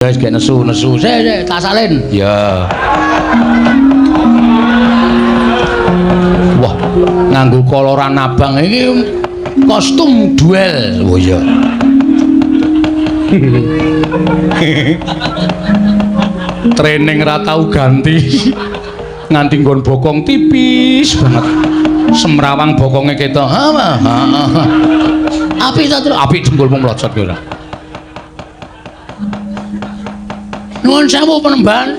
Wis gek nesu-nesu. Sik, sik, tak salin. Ya. Wah, nganggo koloran abang iki kostum duel. Oh iya. Training ra tau ganti. Nganti nggon bokong tipis banget. Semrawang bokonge ketok. Ha, ha, ha. Apik ta, Tru? Apik jengkulmu mlocot kowe ora. Nuwun sewu penemban.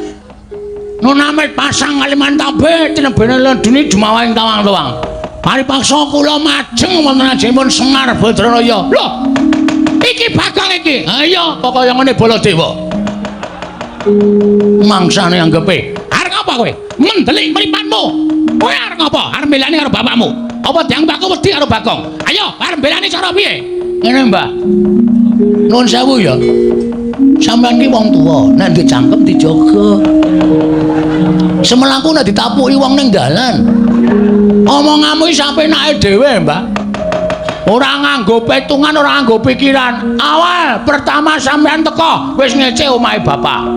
Nun amit pasang Kalimantabe tinebene ledune jumawahing tawang-tawang. Paripaksa kula majeng wonten ajengipun Semar Badranaya. Lho. Iki Bagong iki. Ha iya, kok kaya ngene Baladewa. Mangsane anggepe. Arep ngapa kowe? Mendelik mripatmu. Kowe arep ngapa? Arep mbelani karo bapakmu. Apa dianggep aku wedi karo Bagong? Ayo, arep mbelani cara piye? Ngene, Mbah. Nuwun sewu ya. Sampeyan ki wong tuwa, nek duwe cangkem dijaga. Semelaku nek ditapuki wong ning dalan. Omonganmu iki sapenake dhewe, Mbah. Ora nganggo petungan, ora nganggo pikiran. Awal pertama sampeyan teko wis ngece omahe bapak.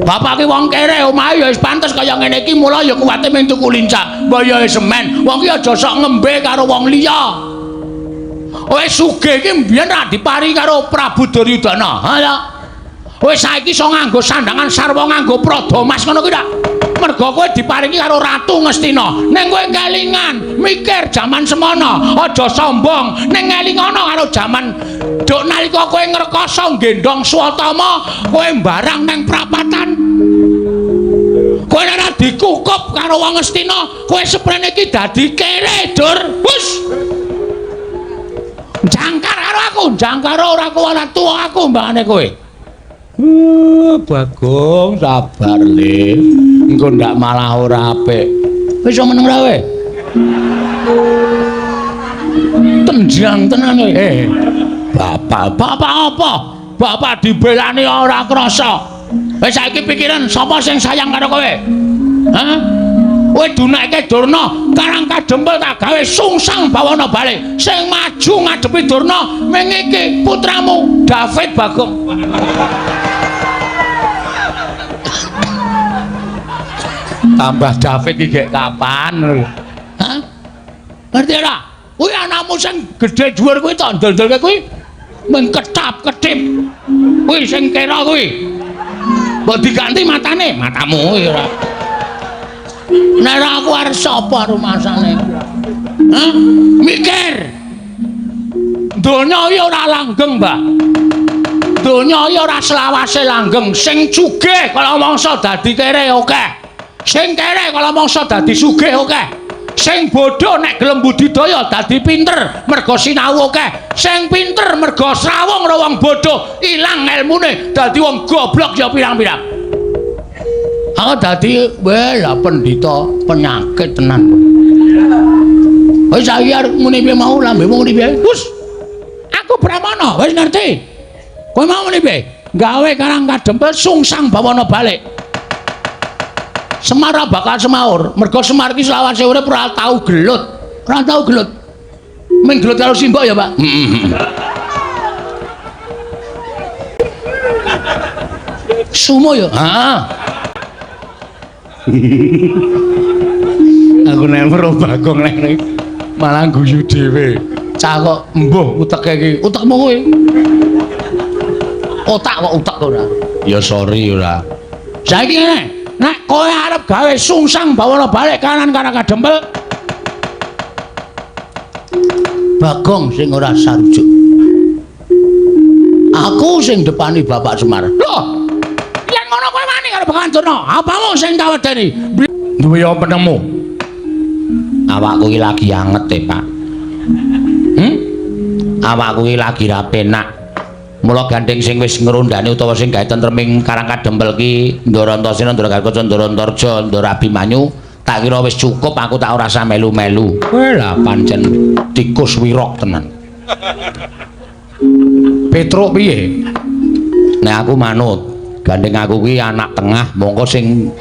Bapak ki wong kere, omahe ya wis pantes kaya ngene iki, mula ya kuwate mung tuku lincah. Mbah ya semen, wong ki aja sok ngembe karo wong liya. Wis sugih iki mbiyen ra dipari karo Prabu Duryudana. Ha ya. Wis saiki iso nganggo sandangan sarwa nganggo prada mas ngono kuwi ta. Mergo kowe diparingi karo Ratu Ngastina. Ning kowe kelingan mikir jaman semono, aja sombong. Ning ngelingono karo jaman duk nalika kowe ngrekoso nggendhong Swatama, kowe mbarang nang prapatan. Kowe ora dikukup karo wong Ngastina, kowe seprene iki dadi kere, Dur. Hus. Jangkar karo aku, jangkar ora kuwi tuwa aku mbangane kowe. Bagong sabar le. Engko ndak malah ora apik. Wis iso meneng ra kowe? Tenjang tenan kowe. Bapak, bapak apa? Bapak dibelani ora krasa. Wis saiki pikiran sapa sing sayang karo kowe? Hah? Kowe dunekke Durna, Karang Kadempel tak gawe sungsang bawana balik. Sing maju ngadepi Durna ming iki putramu David Bagong. Tambah David iki gek kapan? Hah? Ngerti ora? Kuwi anakmu sing gedhe dhuwur kuwi tok ndol-ndolke kuwi mung ketap-ketip. Kuwi sing kera kuwi. Mbok diganti matane, matamu kuwi ora. Nek ora aku arep sapa rumasane? Hah? Mikir. Donya iki ora langgeng, Mbah. Donya iki ora selawase langgeng. Sing sugih kala mangsa dadi kere akeh. Sing kere kala mangsa dadi sugih akeh. Sing bodho nek gelem budidaya dadi pinter mergo sinau akeh. Sing pinter mergo srawung karo wong bodho ilang elmune dadi wong goblok ya pirang-pirang. Aku dadi lah pendhita penyakit tenan. Wis saiki arep muni piye mau lambemu muni piye? Hus. Aku Brahmana, wis ngerti. Kowe mau muni piye? Gawe Karang Kadempel sungsang bawana balik. Semar bakal semaur, mergo Semar iki selawase urip ora tau gelut. Ora tau gelut. Ming gelut karo simbok ya, Pak. Heeh. Sumo ya? Heeh. Aku nek weruh Bagong nek malah guyu dhewe. Cah kok embuh uteke iki. Utekmu kuwi. Otak kok utek ora. Ya sorry ora. Saiki ngene, nek kowe arep gawe sungsang bawana balik kanan Karang Kadempel, Bagong sing ora sarujuk. Aku sing depani Bapak Semar. Lho, yen ngono kowe wani karo Begawan Durna, apamu sing tak wedeni? Duwe penemu. Awakku iki lagi anget e, Pak. Awakku iki lagi ra penak. Mula gandeng sing wis ngrondani utawa sing gawe tentreming Karang Kadempel ki Ndara Antasena, Ndara Gatotkaca, Ndara Antarja, Ndara Abimanyu, tak kira wis cukup aku tak ora usah melu-melu. Kowe lah pancen tikus wirok tenan. Petruk piye? Nek aku manut, gandeng aku kuwi anak tengah, mongko sing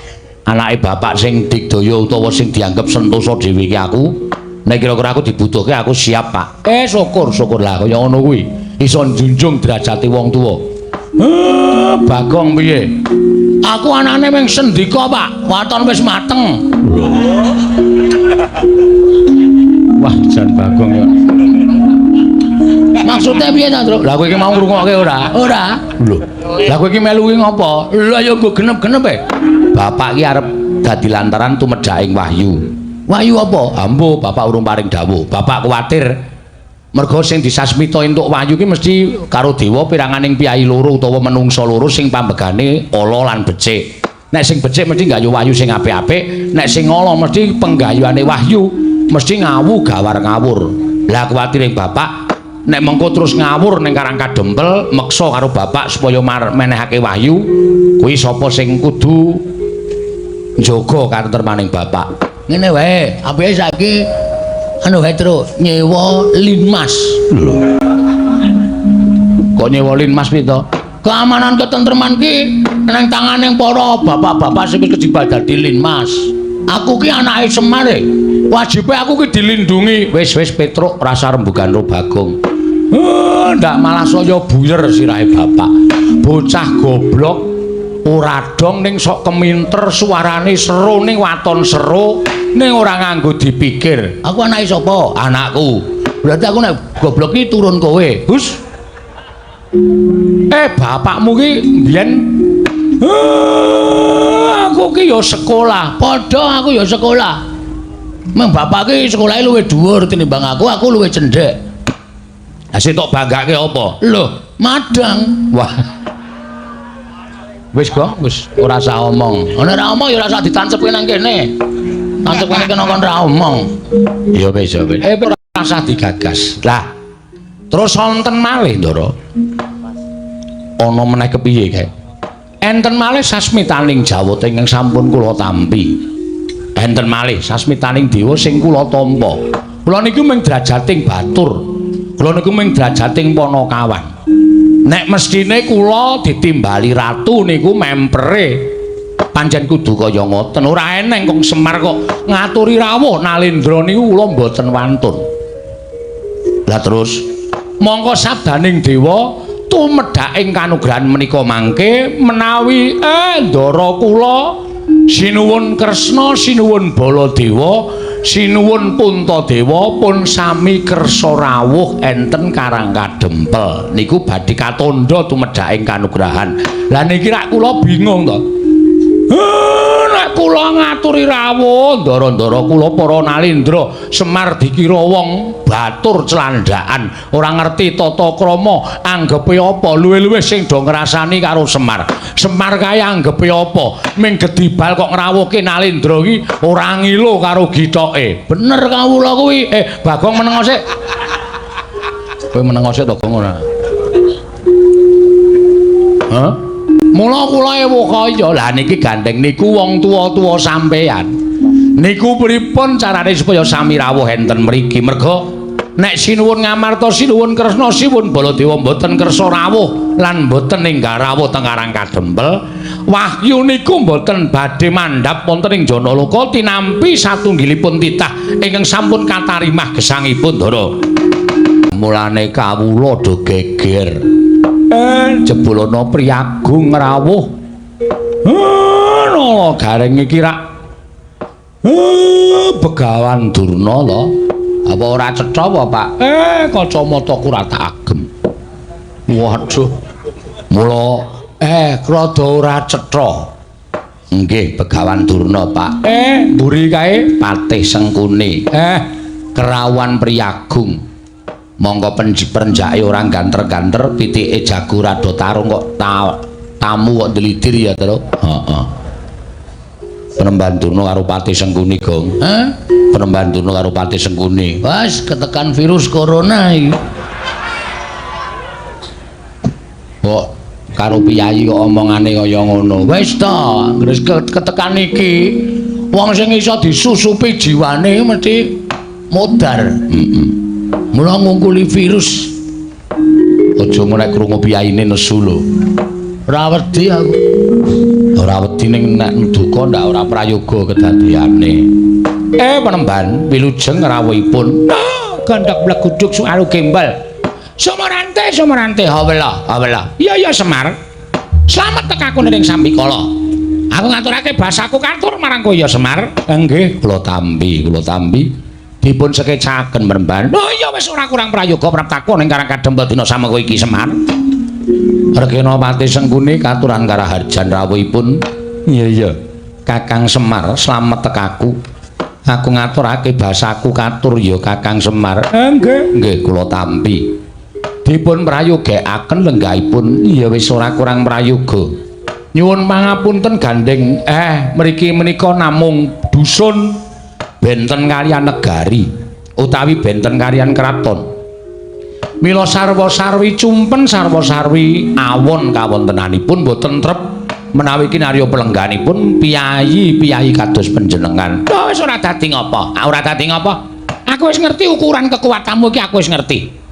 anake bapak sing digdaya utawa sing dianggep sentosa dhewe iki aku. Nek kira-kira aku dibutuhke aku siap, Pak. Syukur, syukur lah kaya ngono kuwi. Iso njunjung derajate wong tuwa. Bagong piye? Aku anane mung sendika, Pak. Waton wis mateng. Wah, jan Bagong ya. Maksudnya piye ta, Truk? Lah kowe iki mau ngrungokke ora? Ora. Lho. Lah kowe iki melu ki ngopo? Lah ya nggo genep-genep e. Bapak ki arep dadi lantaran tumedhaking wahyu. Wahyu apa? Ambo, bapak urung paring dawuh. Bapak kuwatir mergo sing disasmita entuk wahyu ki mesti karo dewa piranganing piyayi loro utawa menungsa loro sing pambegane ala lan becik. Nek sing becik mesti nggayuh wahyu sing apik-apik, nek sing ala mesti penggayuhane wahyu mesti ngawu gawar ngawur. Lah kuwatire bapak nek mengko terus ngawur ning Karang Kadempel meksa karo bapak supaya menehake wahyu kuwi sapa sing kudu njaga katentremaning bapak. Ngene wae, apike saiki anu wae Truk, nyewa linmas. Lho. Kok nyewa linmas piye to? Keamanan ketentreman ki nang tangane para bapak-bapak sing wis kejebak dadi linmas. Aku ki anake Semar e. Wajibe aku ki dilindungi. Wis wis Petruk rasa rembugan ro Bagong. Ndak malah saya buyer sirahe bapak. Bocah goblok ora dong ning sok keminter suarane seru ning waton seru ning ora nganggo dipikir. Aku anake sapa? Anakku. Berarti aku nek goblok ki turun kowe. Hus. Bapakmu ki mbiyen aku ki ya sekolah. Padha aku ya sekolah. Meng bapak ki sekolahe luwih dhuwur tinimbang aku, aku luwih cendhek. Lah sing tok banggake apa? Lho, madang. Wah. Wis kok, wis ora usah omong. Nek ora omong ya ora usah ditancepke nang kene. Tancepke nang kene kon ora omong. Ya wis ya wis. Ora usah digagas. Lah, terus wonten malih, Ndara. Ana meneh kepiye kae? Enten malih sasmitaning Jawata ingkang sampun kula tampi. Enten malih sasmitaning dewa sing kula tampa. Kula niku mung drajating batur. Kula niku mung drajating panakawan. Nek mestine kula ditimbali ratu niku mempere pancen kudu kaya ngoten. Ora eneng kong Semar kok ngaturi rawuh Nalendra niku kula mboten wantun. Lah terus mongko sabdaning dewa tumedhaking kanugrahan menika mangke menawi ndara kula sinuwun Kresna, sinuwun Baladewa, sinuwun Puntadewa pun sami kersa rawuh enten Karang Kadempel niku badhe katandha tumedhaking kanugrahan. Lah niki rak kula bingung to. Nek kula ngaturi rawuh ndara-ndara kula para Nalendra Semar dikira wong batur clandaan ora ngerti tata krama anggepe apa luwih-luwih sing do ngrasani karo Semar. Semar kae anggepe apa? Ming gedibal kok ngrawuhke Nalendra iki ora ngilo karo githoke. Bener kawula kuwi. Bagong meneng sik. Kowe meneng sik to Gong ora? Hah? Mula kula ewuh kaya. Lah niki gandeng niku wong tuwa-tuwa sampeyan. Niku pripun carane supaya sami rawuh enten mriki? Merga nek sinuwun Ngamarta, sinuwun Kresna, sinuwun Baladewa mboten kersa rawuh lan mboten enggal rawuh teng Karang Kadempel, wahyu niku mboten badhe mandhap wonten ing Janaloka tinampi satunggilipun titah ingkang sampun katarimah gesangipun Ndara. Mulane kawula do geger. Jebul ana priyagung rawuh. Nala Gareng iki rak Begawan Durna to. Apa ora cetha apa, Pak? Kacamataku ora tak agem. Waduh. Mula rada ora cetha. Nggih, Begawan Durna, Pak. Mburi kae Patih Sengkuni. Kerawan priyagung. Monggo perenjake ora ganter-ganter, pitike jago rada tarung kok tamu kok ndlidir ya, Tru. Heeh. Penemban Durna karo Patih Sengkuni, Gong. Hah? Penemban Durna karo Patih Sengkuni. Wes ketekan virus corona iki. Kok karo piyayi kok omongane kaya ngono. Wis ta, anggere ketekan iki wong sing iso disusupi jiwane mesti modar. Heeh. Mula ngungkuli virus. Aja nek krungu piyayine nesu lho. Ora wedi aku. Ora wedi ning nek duka ndak ora prayoga kedadeyane. Penemban wilujeng rawuhipun. Gandhak bleguduk suaru gembal. Sumarante, Sumarante, hawela, hawela. Iya ya Semar. Slamet tekaku ning sambikala. Aku ngaturake basaku katur marang kowe ya Semar. Nggih, kula tampi, kula tampi. Dipun sekecaken mremban. Oh iya wis ora kurang prayoga praptaku ning Karang Kadempel dina samengko iki Semar. Regenapati Sengkuni katuran karaharjan rawuhipun. Iya iya. Kakang Semar slamet tekaku. Aku ngaturake basaku katur ya Kakang Semar. Nggih, nggih kula tampi. Dipun prayogekaken lenggahipun. Iya wis ora kurang prayoga. Nyuwun pangapunten gandeng, mriki menika namung dusun benten kaliyan negari utawi benten kaliyan kraton. Mila sarwa-sarwi cumpen sarwa-sarwi awon kawontenanipun boten trep menawi kinarya pelengganipun piyayi-piyayi kados panjenengan. Lho wis ora dadi ngapa? Ah ora dadi ngapa? Aku wis ngerti ukuran kekuatanmu iki, aku wis ngerti.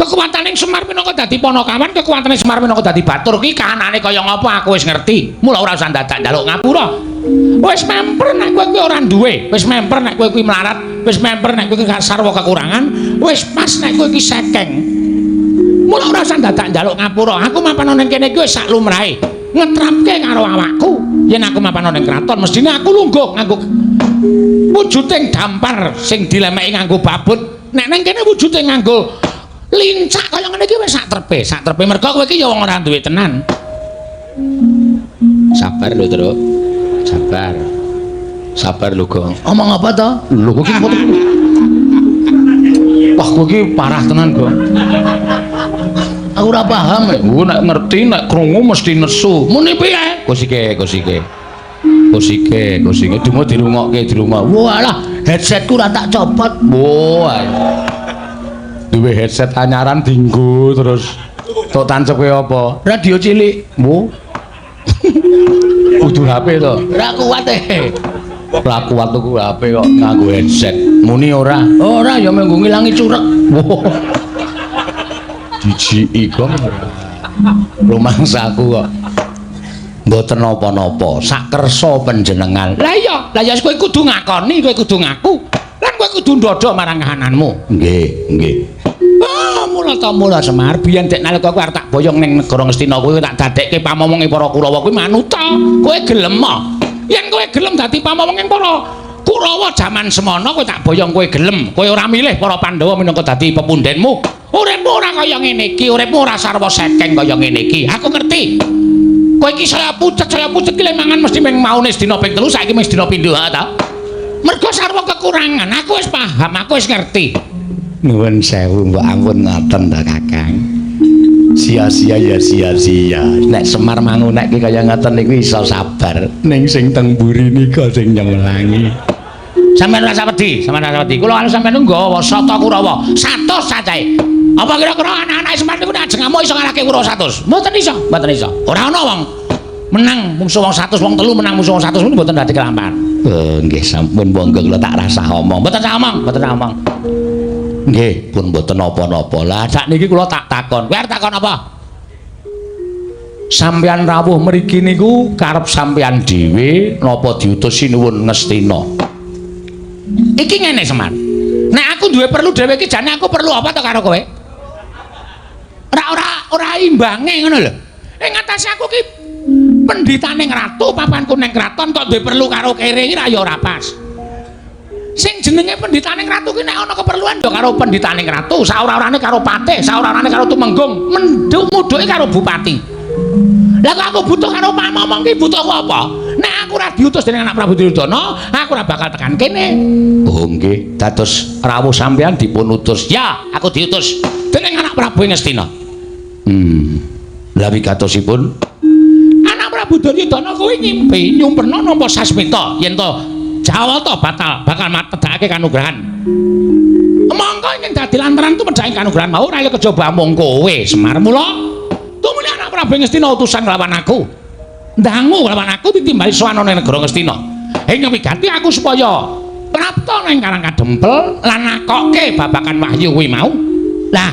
Kekuatane Semar minangka dadi panakawan, kekuatane Semar minangka dadi batur ki kahanane kaya ngapa aku wis ngerti. Mula ora usah dadak njaluk ngapura. Wis memper nek kowe kuwi ora duwe, wis memper nek kowe kuwi melarat, wis memper nek kowe kuwi sarwa kekurangan, wis pas nek kowe iki sekeng. Mula ora usah dadak njaluk ngapura. Aku mapan ning kene iki wis sak lumrahe. Ngetrapke karo awakku. Yen aku mapan ning kraton mestine aku lungguh nganggo wujuding dampar sing dilemeki nganggo babut. Nek ning kene wujude nganggo lincak kaya ngene iki wis sak trepe, sak trepe mergo kowe iki ya wong ora duwe tenan. Sabar lho, Truk. Sabar. Sabar lho, Gong. Omong apa to? Lho kowe iki wah, kowe iki parah tenan, Gong. Aku ora paham. Oh, nek ngerti nek krungu mesti nesu. Muni piye? Kosike, kosike. Kosike, kosike dungo dirungokke, dirungok. Walah, headsetku ora tak copot. Wah. Duwe headset anyaran dinggo terus tok tancepe apa? Radio cilik. Wo. Kudu HP to. Ora kuat e. Ora kuat tuku HP kok nganggo headset. Muni ora? Ora ya mung ngilangi curek. Wo. Dijiki kok. Rumangsaku kok. Mboten napa-napa, sakersa panjenengan. Lah iya, lah ya kowe kudu ngakoni, kowe kudu ngaku. Lan kowe kudu ndodho marang kahananmu. Nggih, nggih. Ah, mula ta mula Semar, biyen dek nalika kowe arep tak boyong ning negara Ngastina kuwi tak dadekke pamomonge para Kurawa kuwi manuta. Kowe gelem ah? Yen kowe gelem dadi pamomonge para Kurawa jaman semono kowe tak boyong kowe gelem. Kowe ora milih para Pandhawa minangka dadi pepundhenmu. Uripmu ora kaya ngene iki, uripmu ora sarwa sekeng kaya ngene iki. Aku ngerti. Kowe iki saya pucet ki le mangan mesti ming maune sedina ping 3, saiki ming sedina pindho ha ta? Mergo sarwa kekurangan, aku wis paham, aku wis ngerti. Nuwun sewu mbok ampun ngoten ta Kakang. Sia-sia ya sia-sia. Nek Semar mangunekke kaya ngoten niku iso sabar. Ning sing teng mburi nika sing nyemelangi. Sampeyan ora usah wedi, sampeyan ora usah wedi. Kula karo sampeyan nggawa sata Kurawa 100 cacahe. Apa kira-kira anak-anak Semar niku nek ajeng ngamuk iso ngalahke Kurawa 100? Mboten iso, mboten iso. Ora ana wong menang mungsuh wong 100, wong telu menang musuh wong 100 niku mboten dadi kelampahan. Nggih sampun monggo kula tak rasah omong. Mboten sah omong, mboten sah omong. Nggih, pun mboten napa-napa. Lah sakniki kula tak takon. Kowe arep takon apa? Sampeyan rawuh mriki niku karep sampeyan dhewe napa diutus Sinuwun Ngastina? Iki ngene Semar. Nek aku duwe perlu dhewe iki jane aku perlu apa to karo kowe? Ora ora ora imbange ngono lho. Ing atase aku ki pendhitane ratu, papanku ning kraton kok duwe perlu karo kere iki ra ya ora pas. Sing jenenge pendhitane ratu ki nek ana keperluan ya karo pendhitane ratu, saora-orane karo patih, saora-orane karo tumenggung, menduk mudhuke karo bupati. Lah kok aku butuh karo pamomong ki butuhku apa? Nek aku ora diutus dening anak Prabu Duryudana, aku ora bakal tekan kene. Oh nggih, dados rawuh sampeyan dipun utus. Ya, aku diutus dening anak Prabu Ngastina. Lah wigatosipun anak Prabu Duryudana kuwi ngimpi nyumperna nampa sasmita yen to Jawata batal bakal matedhake kanugrahan. Mongko ing dadi lantaran tumedhake kanugrahan mau ora kejaba amung kowe Semar. Mula tumuli anak Prabu Ngastina utusan nglawan aku. Ndangu nglawan aku ditimbali sowan ana ning negara Ngastina. Ing wigati aku supaya prapta nang Karang Kadempel lan nakokke babagan wahyu kuwi mau. Lah,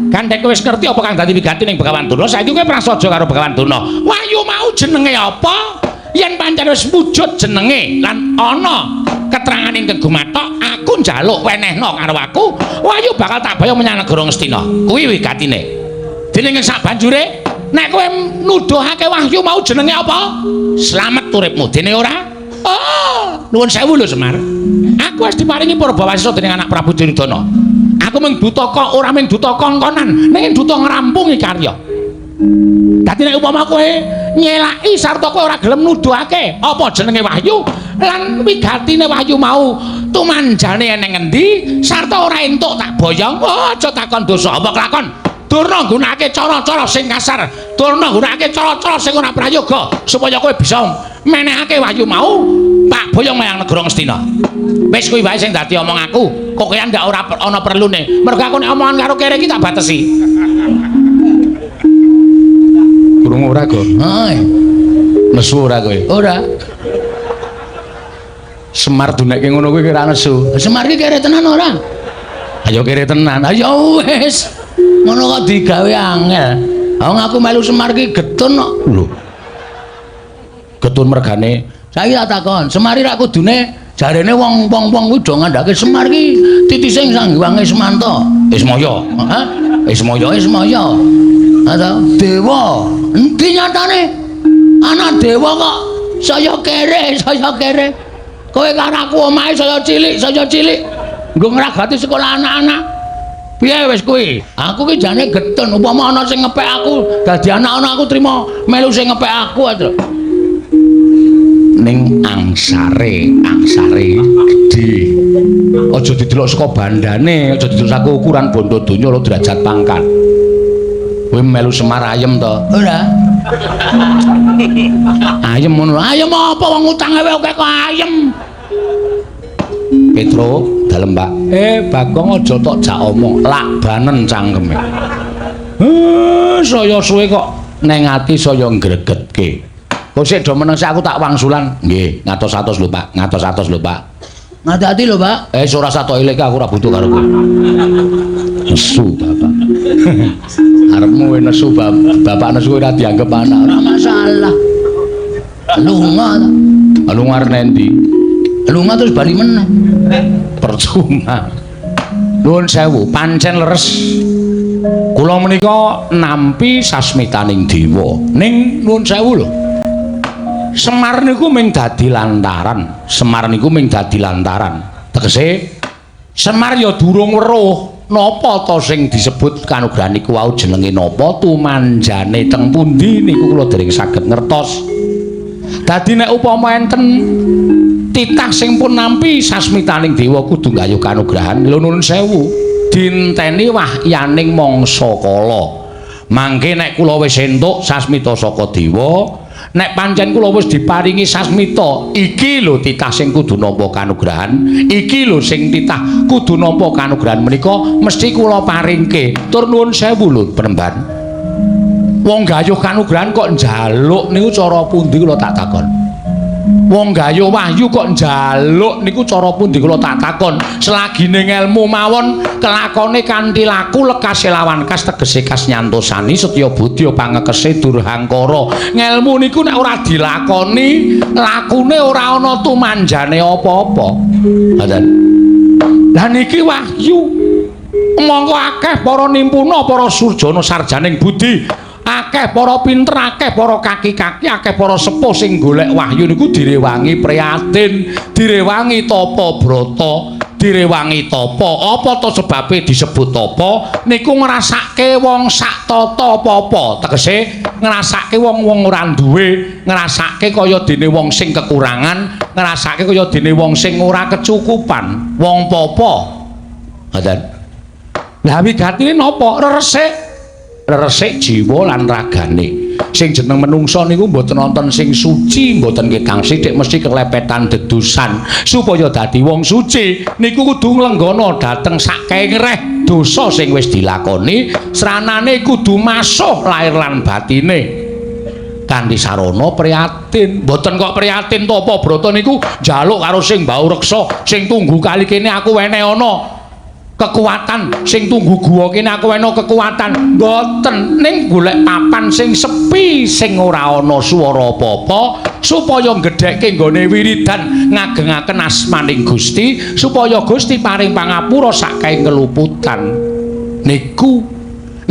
gandeng kowe wis ngerti apa kang dadi wigati ning Begawan Durna, saiki kowe prasaja karo Begawan Durna. Wahyu mau jenenge apa? Yen pancen wis wujud jenenge lan ana keterangan ingkang gumathok, aku njaluk wenehna karo aku, wahyu bakal tak boyong menyang negara Ngastina. Kuwi wigatine. Dening ing sabanjure Nek kowe nuduhake wahyu mau jenenge apa? Slamet uripmu dene ora? Oh, nuwun sewu lho Semar. Aku wis diparingi Purbawasisa dening anak Prabu Duryudana. Aku mung duta kok ora mung duta kongkonan, ning duta ngrampungi karya. Dadi nek upama kowe nyelaki sarta kowe ora gelem nuduhake apa jenenge wahyu lan wigatine wahyu mau tumanjane eneng endi sarta ora entuk tak boyong, oh, aja takon dosa apa kelakon. Durna nggunakake cara-cara sing kasar, durna nggunakake cara-cara sing ora prayoga supaya kowe bisa menehake wahyu mau tak boyong menyang negara Ngastina. Wis kuwi wae sing dadi omong aku. Kok kaya ndak ora ana perlune. Mergo aku nek omongan karo kere iki tak batesi. Krungu ora, Go? Heeh. Nesu ora kowe? Ora. Semar dunekke ngono kuwi ora nesu. Semar iki kere tenan ora? Ayo kere tenan. Ayo wis. Ngono kok digawe angel. Wong aku melu Semar iki getun kok. Lho. Getun mergane. Saiki tak takon, Semar iki rak kudune jarene wong-wong kuwi do ngandhake Semar iki titise Sang Hyang Ismanta. Ismaya. Heeh. Ismaya, Ismaya. Atau dewa. Endi nyatane? Ana dewa kok saya kere, saya kere. Kowe karo aku omahe saya cilik, saya cilik. Nggo ngragati sekolah anak-anak. Piye wis kuwi? Aku ki jane getun upama ana sing ngepek aku, dadi anak-anak aku trima melu sing ngepek aku aja. Ning angsare, angsare gedhe. Aja didelok saka bandane, aja didelok saka ukuran bondo donya lho derajat pangkat. Kowe melu Semar ayem to? Ora. Ayem ngono. Ayem apa wong utange wae akeh kok ayem. Petro, dalem Pak. Bagong aja tok jak omong, lakbanen cangkeme. Saya suwe kok neng ati saya ngregetke. Kok sik do meneng sik aku tak wangsulan. Nggih, ngatos-atos lho Pak, ngatos-atos lho Pak. Ngati-ati lho Pak. Ora sah tok elek aku ora butuh karo kowe. Nesu bapak. Arepmu nesu bapak nesu ora dianggep anak. Ora masalah. Lunga ta. Lunga arep endi? Lunga terus bali meneh. Percuma. Nuwun sewu, pancen leres. Kula menika nampi sasmitaning dewa. Ning nuwun sewu lho. Semar niku mung dadi lantaran. Semar niku mung dadi lantaran. Tegese Semar ya durung weruh napa ta sing disebut kanugrahan niku wau jenenge napa tumanjane teng pundi niku kula dereng saged ngertos. Dadi nek upama enten titah sing pun nampi sasmitaning dewa kudu nggayuh kanugrahan lho nuwun sewu dinteni wahyaning mangsa kala. Mangke nek kula wis entuk sasmita saka dewa, nek pancen kula wis diparingi sasmita, iki lho titah sing kudu nampa kanugrahan, iki lho sing titah kudu nampa kanugrahan menika mesti kula paringke. Tur nuwun sewu lho Penemban. Wong gayuh kanugrahan kok njaluk niku cara pundi kula tak takon. Wong gayuh wahyu kok njaluk niku cara pundi kula tak takon. Selagine ngelmu mawon kelakone kanthi laku lekase lawan kas tegese kas nyantosani setya budya pangekese durhangkara. Ngelmu niku nek ora dilakoni, lakune ora ana tumanjane apa-apa. Ngoten. Lah niki wahyu. Mongko akeh para nimpuna, para surjana sarjaning budi, akeh para pinter, akeh para kaki-kaki, akeh para sepuh sing golek wahyu niku direwangi prihatin, direwangi tapa brata, direwangi tapa. Apa to sebabe disebut tapa? Niku ngrasake wong sak tata apa-apa. Tegese ngrasake wong-wong ora duwe, ngrasake kaya dene wong sing kekurangan, ngrasake kaya dene wong sing ora kecukupan, wong papa. Ngoten. Lah wigatine napa? Reresik. Reresik jiwa lan ragane. Sing jeneng menungsa niku mboten wonten sing suci, mboten ketang sithik mesti kelepetan dedusan. Supaya dadi wong suci niku kudu nglenggana dhateng saking reh dosa sing wis dilakoni, sranane kudu masuh lahir lan batine. Kanthi sarana prihatin. Mboten kok prihatin tapa brata niku njaluk karo sing mbau reksa, sing tunggu kali kene aku wene ana kekuatan, sing tunggu guwa kene aku wena kekuatan. Mboten, ning golek papan sing sepi, sing ora ana swara apa-apa, supaya nggedhekke nggone wiridan ngagengaken asmaning Gusti, supaya Gusti paring pangapura saking keluputan. Niku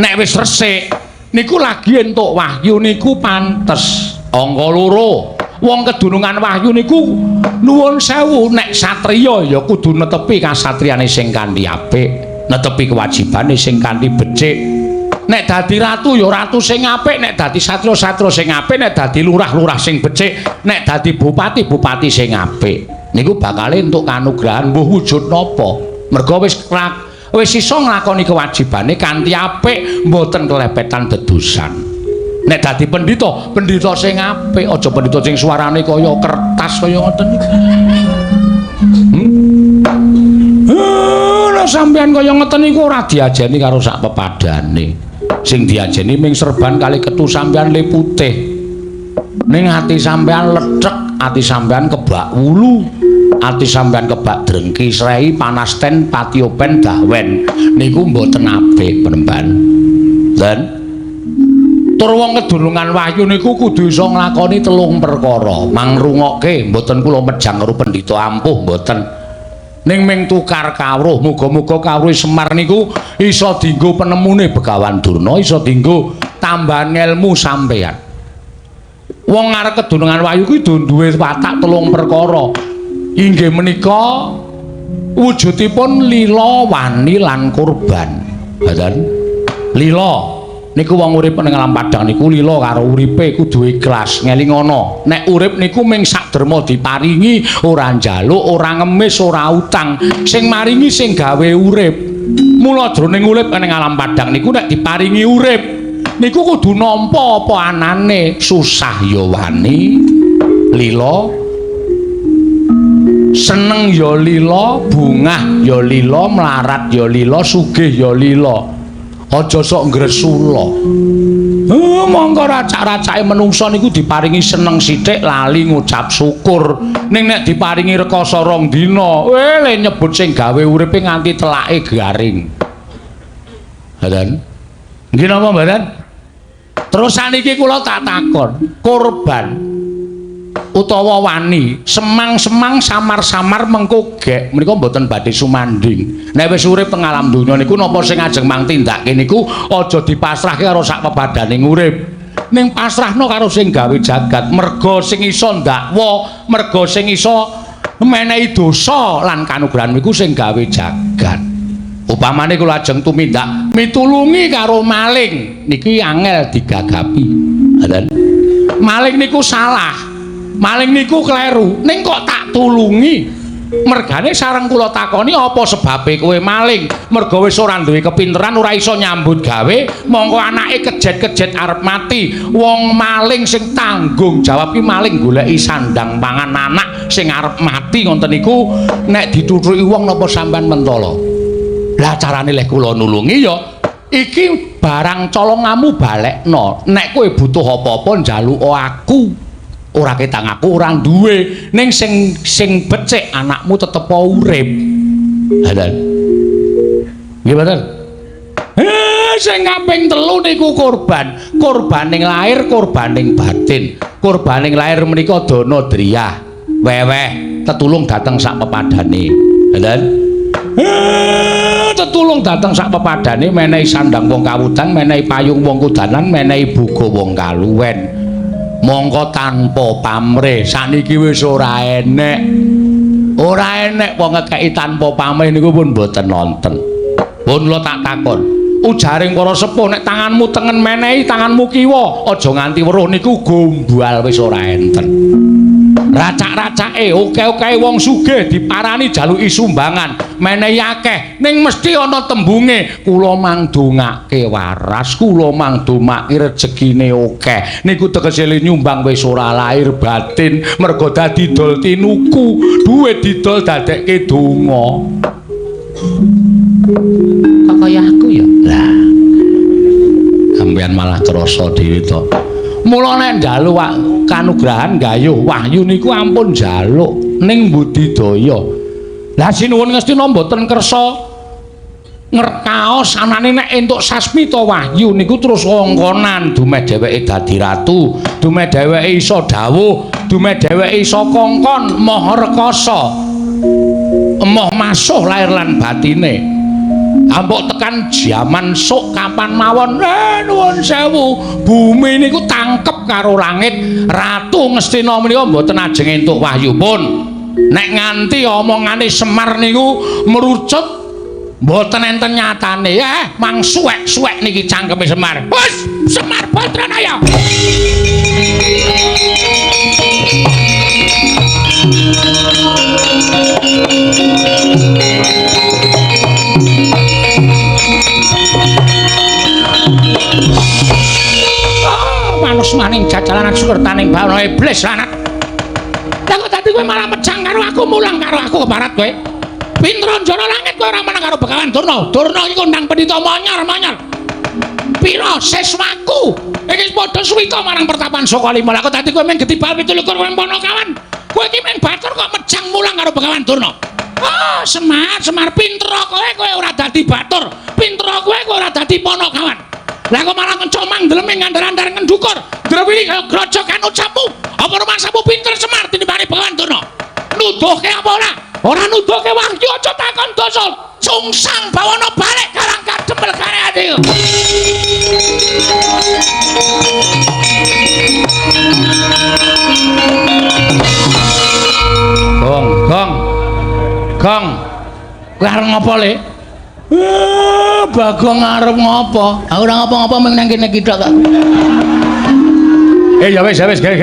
nek wis resik Niku lagi entuk wahyu niku pantes. Angka loro, wong kedunungan wahyu niku nuwun sewu, nek satriya ya kudu netepi kasatriyane sing kanthi apik, netepi kewajibane sing kanthi becik. Nek dadi ratu ya ratu sing apik, nek dadi satriya satriya sing apik, nek dadi lurah lurah sing becik, nek dadi bupati bupati sing apik. Niku bakal entuk kanugrahan mbuh wujud napa. Merga wis iso nglakoni kewajibane kanthi apik, mboten kelepetan dedusan. Nek dadi pendhita, pendhita sing apik, aja pendhita sing suarane kaya kertas kaya ngoten niku. Lah sampean kaya ngoten niku ora diajeni karo sak pepadane. Sing diajeni ming serban kali ketu sampean le putih. Ning ati sampean lethek, ati sampean kebak wulu, ati sampean kebak drengki, srei, panasten, patiopen, dahwen. Niku mboten apik, Penemban. Dan tur wong kedulungan wahyu niku kudu iso nglakoni telung perkara. Mangrungokke, mboten kula mejang karo pendhita ampuh mboten. Ning ming tukar kawruh, muga-muga kawruh Semar niku iso dienggo penemune Begawan Durna, iso dienggo tambahan ngelmu sampeyan. Wong arep kedunungan wahyu kuwi duwe watak telung perkara. Inggih menika wujudipun lila, wani lan kurban. Ngoten. Lila niku wong urip ning alam padang niku lila karo uripe kudu ikhlas, ngelingono. Nek urip niku ming sak derma diparingi, ora njaluk, ora ngemis, ora utang. Sing maringi sing gawe urip. Mula jroning urip ning alam padang niku nek diparingi urip niku kudu nampa apa anane, susah ya wani, lila, seneng ya lila, bungah ya lila, mlarat ya lila, sugih ya lila. Aja sok ngresula. Mongko racak-racake menungsa niku diparingi seneng sithik lali ngucap syukur. Ning nek diparingi rekoso rong dina, le nyebut sing gawe uripe nganti telake garing. Ngoten. Nggih napa mboten? Terus saniki kula tak takon, korban utawa wani semang-semang samar-samar mengko gek menika mboten badhe sumanding. Nek wis urip teng alam donya niku napa sing ajeng mang tindake niku aja dipasrahke karo sak pepadaning urip. Ning pasrahno karo sing gawe jagat, merga sing iso ndakwa, merga sing iso menehi dosa lan kanugrahan niku sing gawe jagat. Upamane kula ajeng tumindak mitulungi karo maling niki angel digagapi. Ngoten. Maling niku salah. Maling niku kleru, ning kok tak tulungi? Mergane sareng kula takoni apa sebabe kowe maling? Merga wis ora duwe kepinteran, ora iso nyambut gawe, mongko anake kejet-kejet arep mati. Wong maling sing tanggung jawab ki maling goleki sandang pangan anak sing arep mati ngoten niku nek dituthuki wong napa sampean mentala? Lah carane leh kula nulungi ya iki barang colongamu balekno. Nek kowe butuh apa-apa njaluk aku. Ora ketang aku ora duwe, ning sing sing becik anakmu tetep urip. Ngoten. Nggih mboten? Sing kaping telu niku korban. Korbaning lahir, korbaning batin. Korbaning lahir menika dana driyah, weweh, tetulung dateng sak pepadane. Ngoten. Tetulung dateng sak pepadane, menehi sandang wong kawudan, menehi payung wong kudanan, menehi buga wong kaluwen. Mongko tanpa pamrih saniki wis ora enek. Ora enek wong ngekeki tanpa pamrih niku pun mboten nonten. Pun kula tak takon. Ujaring para sepuh nek tanganmu tengen menehi tanganmu kiwa, aja nganti weruh niku gombal wis ora enten. Racak-racake oke-oke wong sugih diparani jaluki sumbangan, menehi akeh, ning mesti ana tembunge kula mangdongake waras, kula mangdomake rejekine akeh. Niku tegese le nyumbang wis ora lahir batin, merga dadi dol tinuku, duit didol dadekke donga. Kok kaya aku ya? Lah. Sampeyan malah krasa dhewe to. Mula nek njaluk kanugrahan gayuh wahyu niku ampun njaluk ning budidaya. Lah sinuwun Ngastina mboten kersa ngerkaos anane nek entuk sasmita wahyu niku terus wongkonan dumeh dheweke dadi ratu, dumeh dheweke iso dawuh, dumeh dheweke iso kongkon maha rekasa. Emoh masuh lahir lan batine. Ampuk tekan jaman sok kapan mawon. Nuwun sewu, bumi niku tangkep karo langit. Ratu Ngastina menika mboten ajeng entuk wahyupun. Nek nganti omongane Semar niku merucut mboten enten nyatane. Mang suwek-suwek niki cangkeme Semar. Wis, Semar Badranaya. Manus maning jajalanan sukertaning bawana iblis lanat. Lah kok dadi kowe malah mejang karo aku, mulang karo aku keparat kowe. Pinter njara langit kowe ora menang karo Begawan Durna. Durna iki kondang pendhita monyar-monyar. Pira siswaku iki padha suwita marang pertapan Sokalima. Lah kok dadi kowe mung getibal 27 kowe Panakawan. Kowe iki mung batur kok mejang mulang karo Begawan Durna. Oh, Semar, Semar pinter kowe, kowe ora dadi batur. Pinter kowe, kowe ora dadi Panakawan. Lah kok malah ngecomang ndeleme ngandar-andar ngendukur. Drewili kaya grojokan ucapmu. Apa rumangsamu pinter Semar tinimbane Begawan Durna? Nuduhke apa ora? Ora nuduhke wahyu aja takon dosa. Sungsang bawana balik karang kadempel kare ati. Gong, gong. Gong. Kowe arep ngopo, Le? Bagong arep ngopo? Aku ora ngopo-ngopo mung nang kene iki tok kok. Ya wis, ya wis, ge.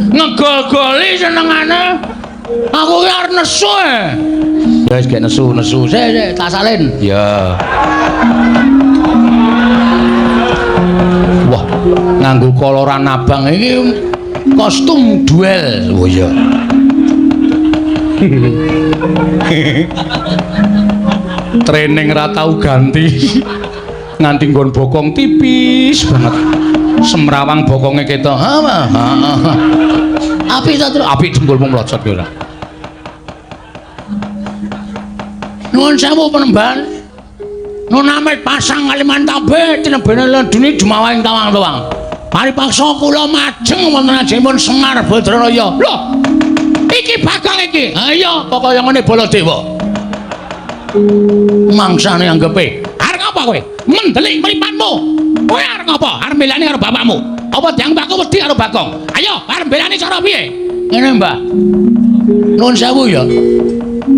Ngegol-goli senengane. Aku ki arep nesu. Ya wis gek nesu-nesu. Sik, sik, tak salin. Ya. Wah, nganggo koloran abang iki kostum duel. Oh iya. Training ra tau ganti. Nganti nggon bokong tipis banget. Semrawang bokonge ketok. Ha, ha. Apik ta, Tru? Apik jempolmu mlocot kowe ora. Nuwun sewu penemban. Nun amit pasang Kalimantabe tinebene ledune jumawahing tawang-tawang. Paripaksa kula majeng wonten ajengipun Semar Badranaya. Lho. Iki Bagong iki. Ha iya, kaya ngene Baladewa. Mangsane anggepe. Arep ngapa kowe? Mendelik mripatmu. Kowe arep ngapa? Arep mbelani karo bapakmu. Apa dianggep aku wedi karo Bagong? Ayo, arep mbelani cara piye? Ngene, Mbah. Nuwun sewu ya.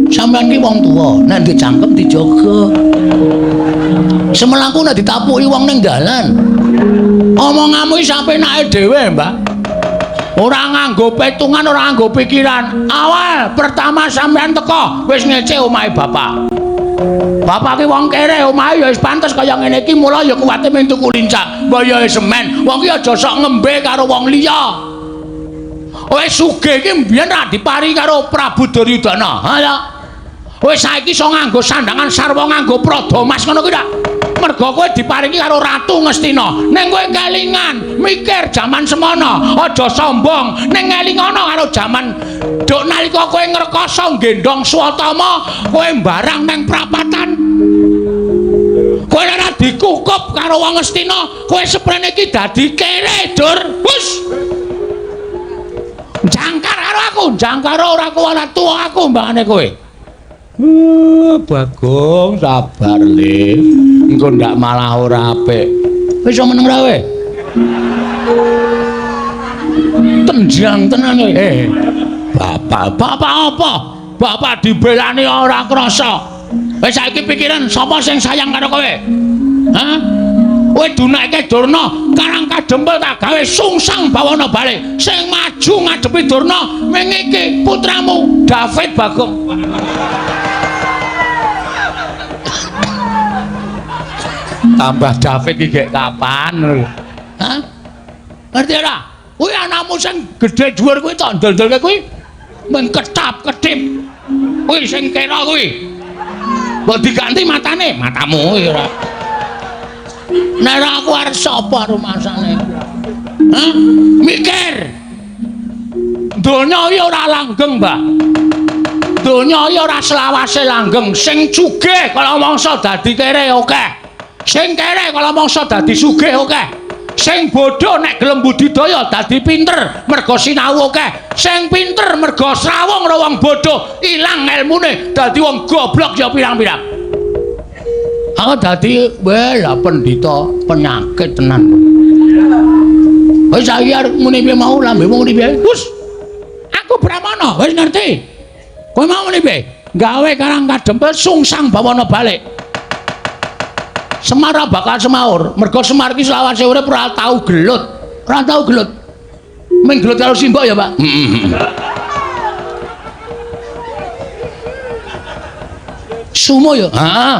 Sampeyan ki wong tuwa, nek duwe cangkem dijaga. Semelaku nek ditapuki wong ning dalan. Omonganmu iki sapenake dhewe, Mbah. Ora nganggo petungan, ora nganggo pikiran. Awal pertama sampeyan teko wis ngece omahe bapak. Bapak ki wong kere, omahe ya wis pantes kaya ngene iki, mula ya kuwate mung tuku lincah. Mbah ya semen, wong ki aja sok ngembe karo wong liya. Wis sugih iki mbiyen ra dipari karo Prabu Duryudana. Ha ya. Wis saiki iso nganggo sandangan sarwa nganggo prada mas ngono kuwi ta. Mergo kowe diparingi karo Ratu Ngastina. Ning kowe kelingan, mikir jaman semono, aja sombong. Ning ngelingono karo jaman duk nalika kowe ngrekoso nggendhong Swatama, kowe mbarang nang prapatan. Kowe ora dikukup karo wong Ngastina, kowe seprene iki dadi kere, Dur. Hus. Jangkar karo aku, jangkar ora kuwi tuwa aku mbangane kowe. Bagong sabar le. Engko ndak malah ora apik. Wis iso meneng ra kowe? Tenjang tenan kowe. Bapak, bapak apa? Bapak dibelani ora krasa. Wis saiki pikiran sapa sing sayang karo kowe? Hah? Kowe dunake Durna, karang kadempel tak gawe sungsang bawana balik. Sing maju ngadepi Durna ming iki putramu David Bagong. Tambah David iki gek kapan? Hah? Ngerti ora? Kuwi anakmu sing gedhe dhuwur kuwi tok ndel-ndelke kuwi mung ketap-ketip. Kuwi sing kira kuwi. Mbok diganti matane, matamu kuwi ora. Nek ora aku arep sapa rumasane? Hah? Mikir. Donya iki ora langgeng, Mbah. Donya iki ora selawase langgeng. Sing sugih kala mangsa dadi kere akeh. Sing kere kala mangsa dadi sugih akeh. Sing bodho nek gelem budidaya dadi pinter mergo sinau akeh. Sing pinter mergo srawung karo wong bodho ilang elmune dadi wong goblok ya pirang-pirang. Aku dadi weh lah pendhita penyakit tenan. Wis saiki arep muni piye mau lambemu muni piye? Wis. Aku Brahmana, wis ngerti. Kowe mau muni piye? Gawe Karang Kadempel sungsang bawana balik. Semar bakal semaur. Mergo Semar iki selawase urip ora tau gelut. Ora tau gelut. Ming gelut karo simbok ya, Pak. Heeh. Sumo ya? Heeh.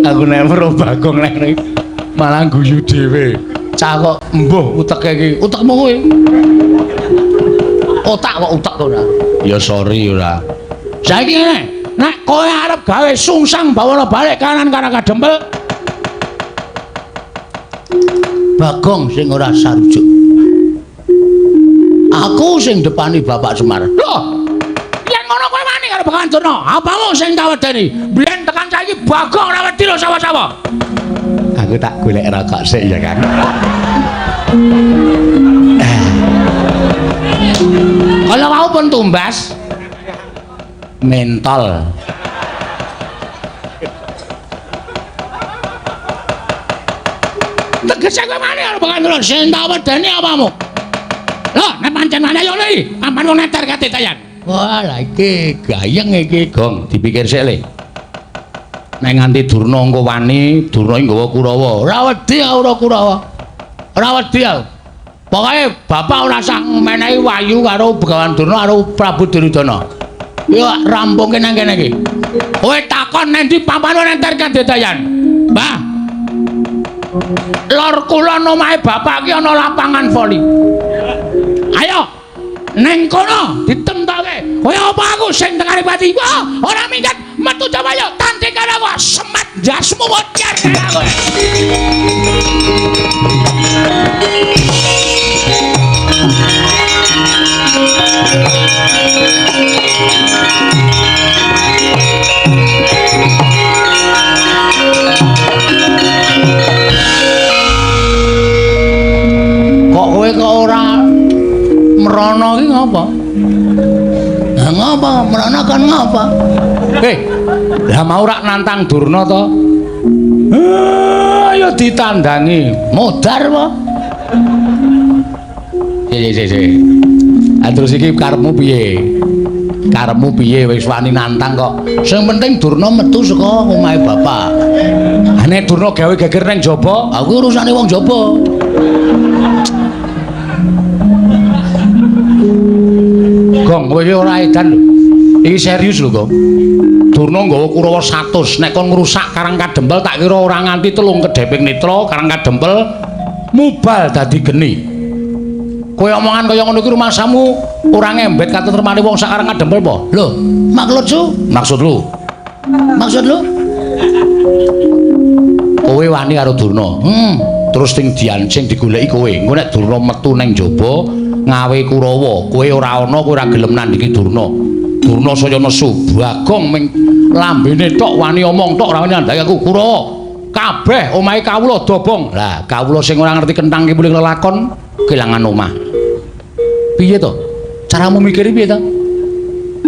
Aku nek weruh Bagong nek malah guyu dhewe. Cah kok embuh uteke iki. Utekmu kuwi. Otak kok utek ora. Ya sorry ora. Saiki ngene, nek kowe arep gawe sungsang bawana balik kanan Karang Kadempel, Bagong sing ora sarujuk. Aku sing depani Bapak Semar. Loh, yen ngono kowe wani karo Begawan Durna, apamu sing tak wedeni? Biyen tekan saiki Bagong ora wedi lho sawah-sawah. Aku tak golek rokok sik ya, Kang. Kalau mau pun tumbas mentol. Tegese kowe wani karo Begawan Durna, sing tak wedeni apamu? Loh, nek pancen wani ayo li, ampan wong neter katitayan. Wah, lah iki gayeng iki, Gong, dipikir sik le. Nek nganti Durna engko wani, Durna iki nggawa Kurawa. Ora wedi aku ora Kurawa. Ora wedi aku. Pokoke bapak ora sah menehi wayu karo Begawan Durna karo Prabu Duryudana. Yo rampungke nang kene iki. Kowe takon nang ndi papan neter kaditayan. Mbah. Lor kulon omahe bapak iki ana lapangan voli. Ayo neng kono ditemtoke. Kowe apa aku sing tekane pati? Wah, ora minggat metu Jawa yo tanding karo aku semat jasmu wajar karo aku. Kok kowe kok ora mrono iki ngapa? Lah ngapa? Mrono kon ngapa? Hei, lah mau rak nantang Durna to? Ayo ditandangi. Modar apa? Si. Ah terus iki karepmu piye? Karepmu piye wis wani nantang kok? Sing penting Durna metu saka omahe bapak. Ah nek Durna gawe geger nang jaba, aku urusane wong jaba. Gong, kowe iki ora edan lho. Iki serius lho, Gong. Durna nggawa Kurawa 100, nek kon ngrusak Karang Kadempel tak kira ora nganti 3 kedheping netra Karang Kadempel mubal dadi geni. Kowe omongan kaya ngono iki rumangsamu ora ngembet katentremane wong sak Karang Kadempel apa? Lho, maksud lu? Maksud lu? Maksud lu? Kowe wani karo Durna. Terus sing diancing digoleki kowe. Engko nek Durna metu nang jaba ngawe Kurawa, kowe ora ana, kowe ora gelem nandhingi Durna. Durna saya nesu, Bagong ming lambene tok wani omong tok ora wani nandhangi aku Kurawa. Kabeh omahe kawula dobong. Lah, kawula sing ora ngerti kentang ki muling lelakon kelangan omah. Piye to? Caramu mikir piye to?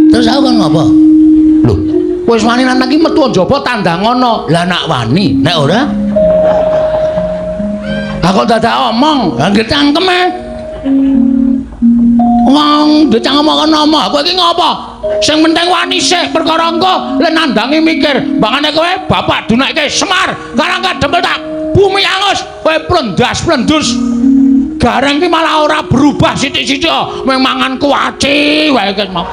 Terus aku kon ngopo? Lho, wis wani nantang ki metu njaba tandangono. Lah nak wani, nek ora? Lah kok dadak omong, lah nggih cangkeme. Wong dicangkem kok ngomong, kowe iki ngopo? Sing penting wani sik perkara engko le nandangi mikir. Mbangane kowe bapak dunake Semar, Karang Kadempel tak bumi angus, kowe plendas-plendus. Gareng ki malah ora berubah sithik-sithik, mung mangan kuaci wae iki mau.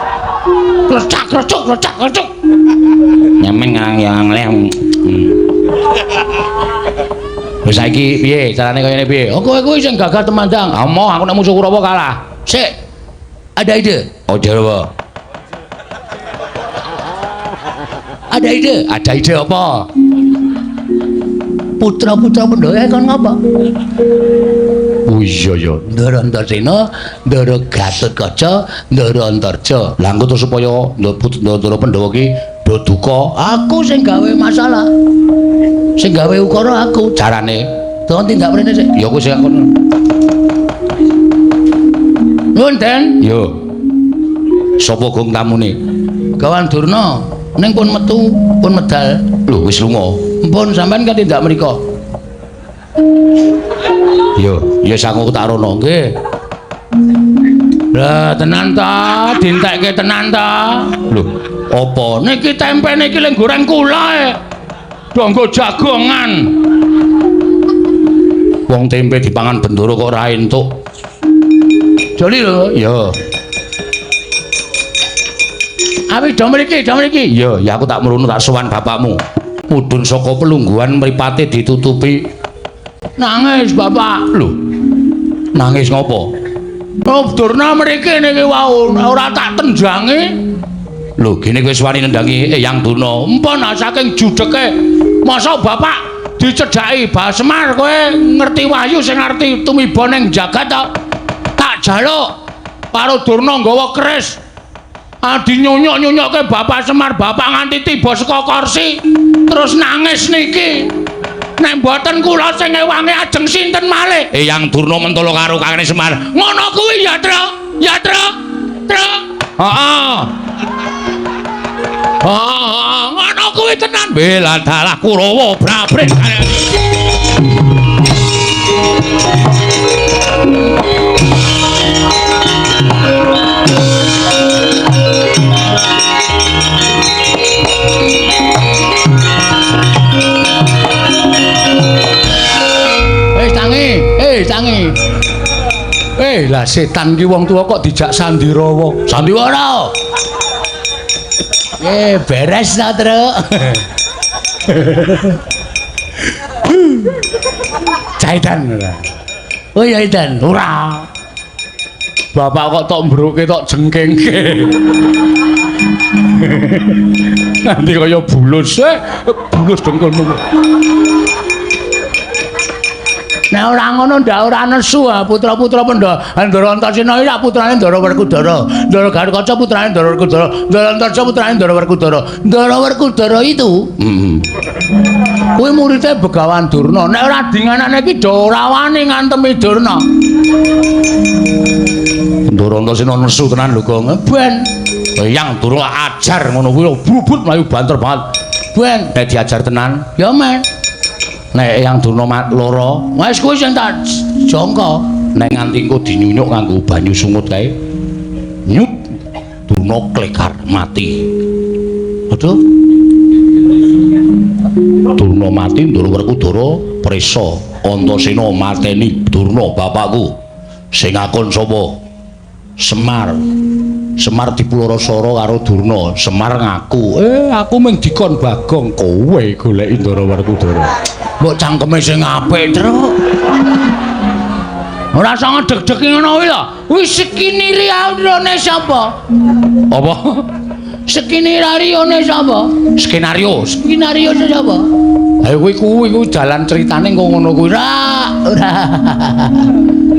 Klecak-klecuk, klecak-klecuk. Nyamen ngarang yang leh. Wis saiki piye carane kaya ngene piye? Oh kowe kuwi sing gagah temandang. Amoh aku nek musuh Kurawa kalah. Sik. Ada ide? Oh jare apa? Ada ide? Ada ide apa? Putra-putra Pandhawa kon ngapa? Oh iya ya, Ndara Antasena, Ndara Gatotkaca, Ndara Antarja. Lah engko terus supaya Ndara Pandhawa ki do duka, aku sing gawe masalah. Sing gawe ukara aku carane. Tolong tindak mrene sik. Ya aku sing kono. Nuwun, Den. Yo. Sapa gong tamune? Gawan Durna. Ning pun metu, pun medal. Lho wis lunga. Mpun sampean kan tindak mriko. Yo, ya aku tak rono nggih. Lah tenan ta, dintekke tenan ta. Lho, apa niki tempe niki lek goreng kula e. Do nggo jagongan. Wong tempe dipangan Bendoro kok ora entuk. Joli lho, ya. Awi do mriki, do mriki. Ya, ya aku tak mrunu tak sowan bapakmu. Mudhun saka pelungguhan mripate ditutupi. Nangis bapak. Lho. Nangis ngopo? Oh, Durna mriki niki wau ora tak tenjangi. Lho, gene kowe wis wani nendangi Eyang Durna. Empun saking judheke. Mosok bapak dicedhaki Bah Semar kowe ngerti wahyu sing ngerti tumiba ning jagat ta? Tak jaluk karo Durna nggawa keris. Adi nyunyuk-nyunyukke Bapak Semar, bapak nganti tiba saka kursi terus nangis niki. Nek mboten kula sing ngewangi ajeng sinten malih? Eyang Durna mentolo karo Kakang Semar. Ngono kuwi ya, Tru. Ya, Tru. Tru. Heeh. Heeh, ngono kuwi tenan. Bela dalah Kurawa brabret. Tangi. Lah setan ki wong tuwa kok dijak sandirawa. Sandiwara. Beres ta, Truk. Caitan ora. Oh ya Idan, ora. Bapak kok tok mbruke tok jengkengke. Nanti kaya bulus, bulus dengkulmu. Nek ora ngono ndak ora nesu putra-putra Pandhawa. Ndara Antasena iki lak putrane Ndara Werkudara. Ndara Garukaca putrane Ndara Werkudara. Ndara Antarja putrane Ndara Werkudara. Ndara Werkudara itu kuwi muridé Begawan Durna. Nek ora dinganane iki do ora wani ngantemi Durna. Ndara Antasena nesu tenan lho, Gong. Ben Eyang Durna ajar ngono kuwi brubut mlayu banter banget. Ben nek diajar tenan, ya men. Nek Eyang Durna lara, wis kuwi sing tak jangka. Nek nganti engko dinyunyuk nganggo banyu sungut kae. Nyut Durna klekar mati. Aduh. Durna mati, Ndara Werkudara prisa. Antasena mateni Durna bapakku. Sing akon sapa? Semar. Semar dipulorosara karo Durna. Semar ngaku, aku mung dikon Bagong, kowe goleki Ndara Werkudara. Mbok cangkeme sing apik, Truk. Ora usah ngedeg-deg ngono kuwi lho. Kuwi skenario sapa? Apa? Skenario sapa? Skenario, skenario sapa? Ayo kuwi kuwi jalan ceritane engko ngono kuwi. Ora, ora.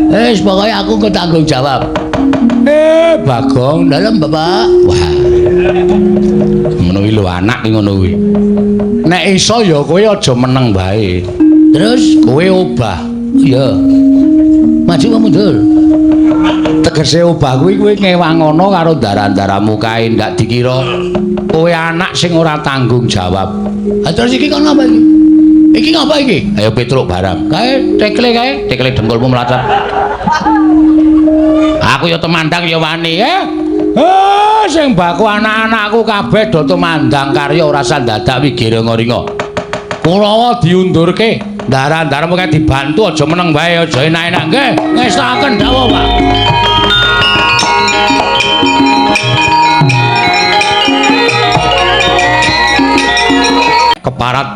Wis pokoke aku engko tanggung jawab. Bagong, dalem Bapak. Wah. Ngono kuwi lho anak ki ngono kuwi. Nek iso ya kowe aja meneng wae. Terus kowe obah. Iya. Maju apa mundur? Tegese obah kuwi kowe ngewangono karo ndara-ndaramu kae ndak dikira kowe anak sing ora tanggung jawab. Ha terus iki kon ngapa iki? Iki ngapa iki? Ayo Petruk barang. Kae tekle kae, tekle dengkulmu mlacat. Aku ya temandang ya wani, sing baku anak-anakku kabeh do tumandang karya ora sandadak wigiringa-ringa. Kurawa diundurke, ndara-ndaramu kae dibantu aja meneng wae, aja enak-enak nggih. Ngestokaken dawuh, Pak. Keparat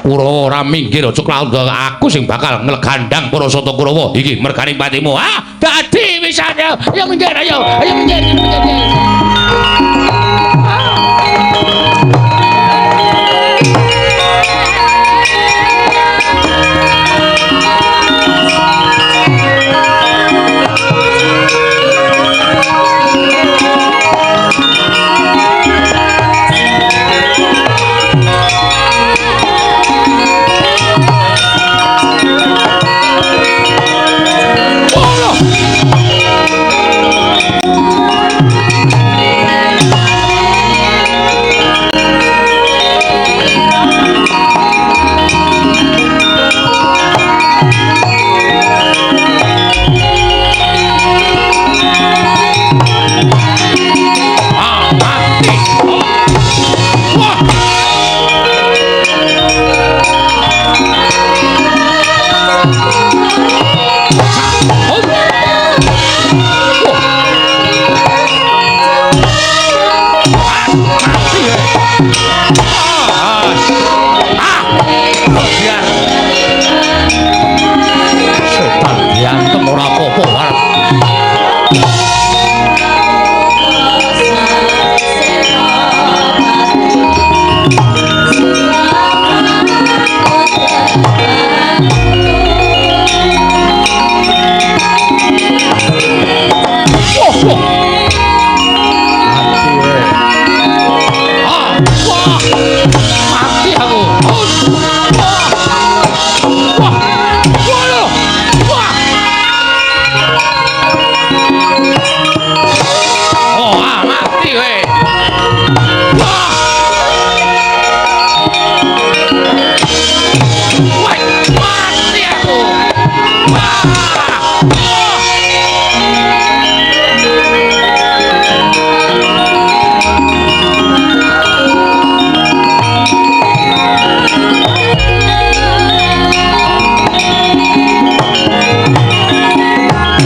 Kurawa ora minggir aja klawon aku sing bakal nglegandang para sata Kurawa iki mergane patimu. Ah, dadi wisan ayo minggir ayo, ayo minggir minggir. Oh!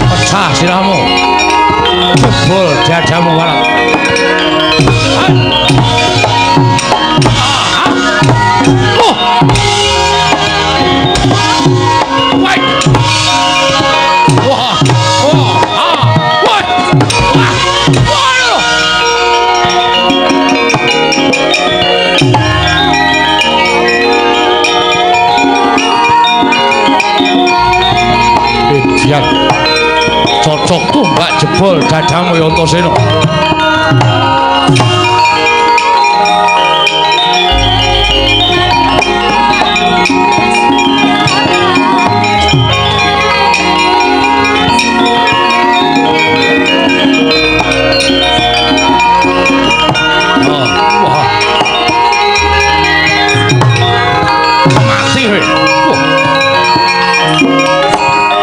Pecah sirahmu. Jebol dadamu warak. Cocok tumbak jebol dadamu ya Antasena. Oh, wah. Mati kowe. Oh.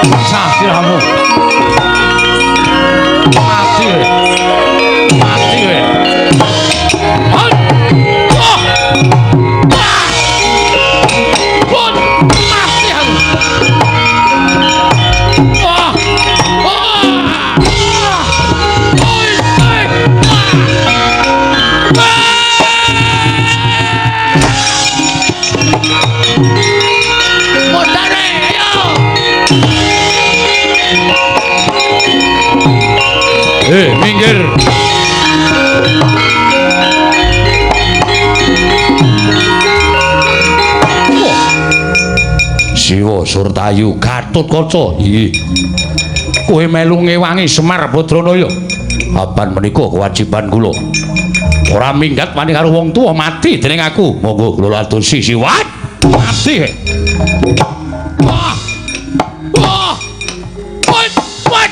Pecah sirahmu. Mati kowe. Mati kowe. Hoi. Oh. Wah. Pun mati aku. Wah. Wah. Oi, oi. Wah. Motare, ayo. Minggir. Siwa Surtayu Gatotkaca. Nggih. Kowe melu ngewangi Semar Badranaya. Apan menika kewajiban kula. Ora minggat wani karo wong tuwa mati dening aku. Monggo kula adosi siwat. Mati. Wah. Wah. Wah. Wah. Wah.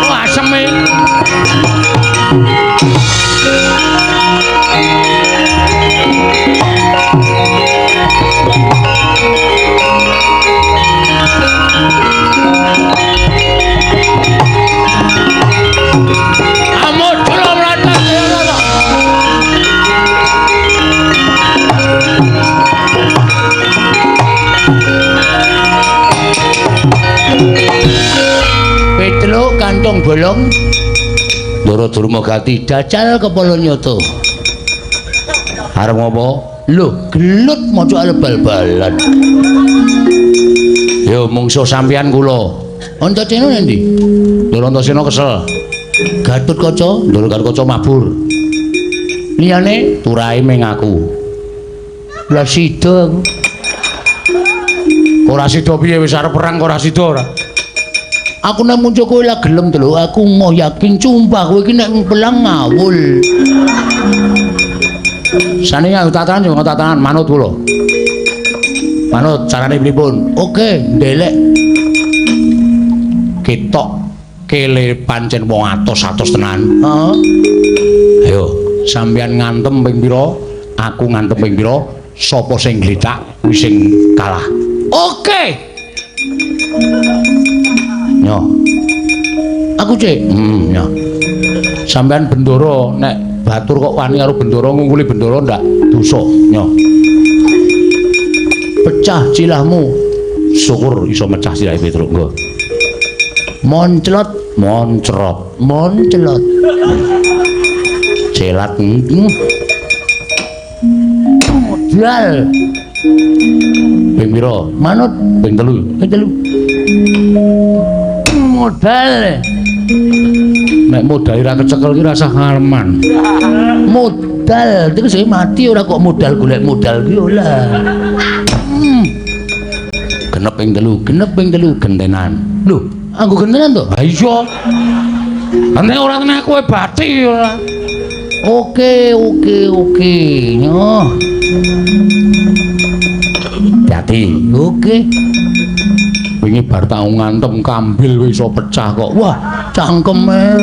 Wah, aseme. Petruk kantong bolong Ndara Durma Gati jajal kepala nyata. Arep ngopo? Lho, gelut maca arep bal-balan. Yo mungsuh sampeyan kula. Antasena endi? Ndara Antasena kesel. Gatotkaca, Ndara Gatotkaca mabur. Liyane turahe ming aku. Lah sida aku. Ora sida piye wis arep perang kok ora sida ora? Aku nek muncul kowe lah gelem to lho, aku mau yakin sumpah kowe iki nek pelang ngawul. Sane nganggo tatanan yo tatanan manut kula. Manut carane pripun? Oke, ndelek. Ketok kele pancen wong atos-atos tenan. Heeh. Ayo, sampeyan ngantem ping pira? Aku ngantem ping pira? Sapa sing gletak kuwi sing kalah. Oke. Nyo. Aku cek. Nyo. Sampeyan bendoro nek batur kok wani karo bendoro ngungkuli bendoro ndak dosa. Nyo. Pecah cilahmu. Syukur iso mecah silahe Petruk nggo. Monclot, moncrot, monclot. Celat. Modal. Ping pira? Manut ping 3. Ping 3. Modal. Nek modal ora kecekel ki rasah ngaleman. Modal iku sing mati ora kok modal golek modal ki ora. Genep ping 3, genep ping 3 gentenan. Lho, anggo gentenan to? Ha iya. Nek ora tenan kowe bathi ora. Oke, oke, oke. Nyoh. Dadi, oke. Wingi bar tau ngantem kambil wis iso pecah kok. Wah, cangkeme.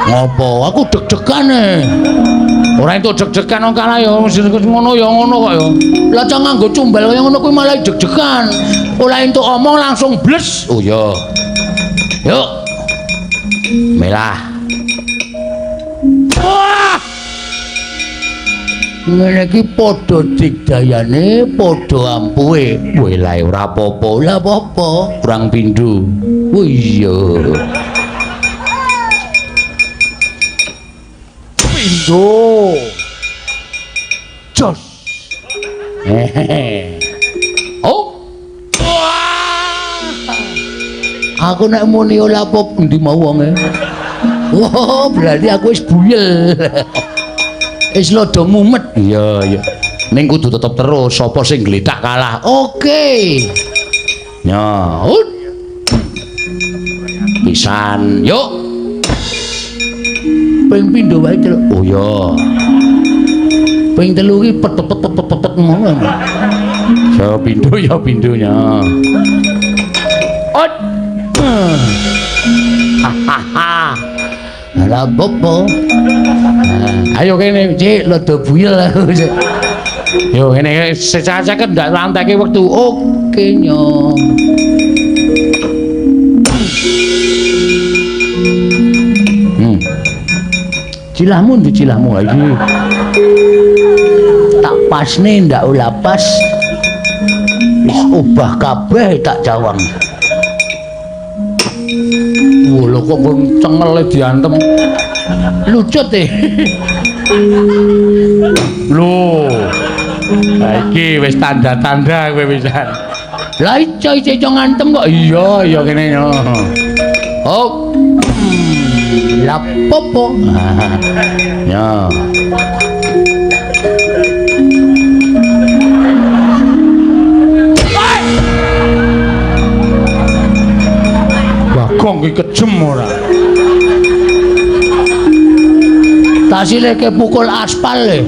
Ngopo? Aku deg-degan e. Ora entuk deg-degan wong kalah ya ngono ya ngono kok ya. Lah cah nganggo cumbal kaya ngono kuwi malah deg-degan. Ora entuk omong langsung bles. Oh iya. Yuk. Melah. Wah! Ngene iki padha digdayane, padha ampuhe. Welae ora apa-apa. Lah apa-apa? Kurang pindho. Oh iya. Pindho. Jos. Hehehe. Oh. Wah. Aku nek muni ora apa endi mau wonge. Wah, berarti aku wis buyel. Wis rada mumet. Iya, iya. Ning kudu tetep terus, sapa sing glethak kalah. Oke. Nyaut. Pisan, yuk. Ping pindho wae, Truk. Oh iya. Ping telu iki pet pet pet pet pet ngono. Ya pindho ya pindhonya. Ot. Hahaha. Lah opo? Ayo kene, Cik, rada buyel aku, Cik. Yo ngene secacak ndak lanteke wektu. Oke, nyo. Cilahmu ndi cilahmu iki? Tak pasne ndak ora pas. Wis obah kabeh tak cawang. Wah, lho kok cengele diantem. Lucut e. Lho. Lah iki wis tanda-tanda kowe pisan. Lah iso iso ngantem kok. Iya, iya kene yo. Oh. Lah popo. Ya. Bagong ki kejem ora. Tasileke pukul aspal le.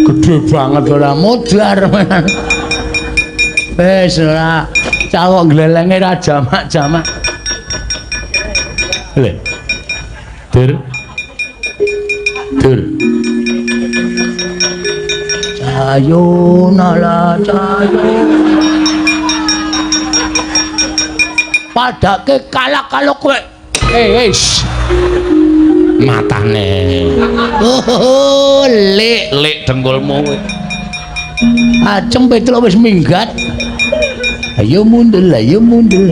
Gede banget ora modar. Wis ora cawok glelenge ra jamak-jamak. Le. Dur. Dur. Cayo nala cayo. Padake kalah kalau kowe. Wis. Matane. Oh, lek lek dengkulmu kowe. Acem Petruk wis minggat. Ayo mundur, ayo mundur.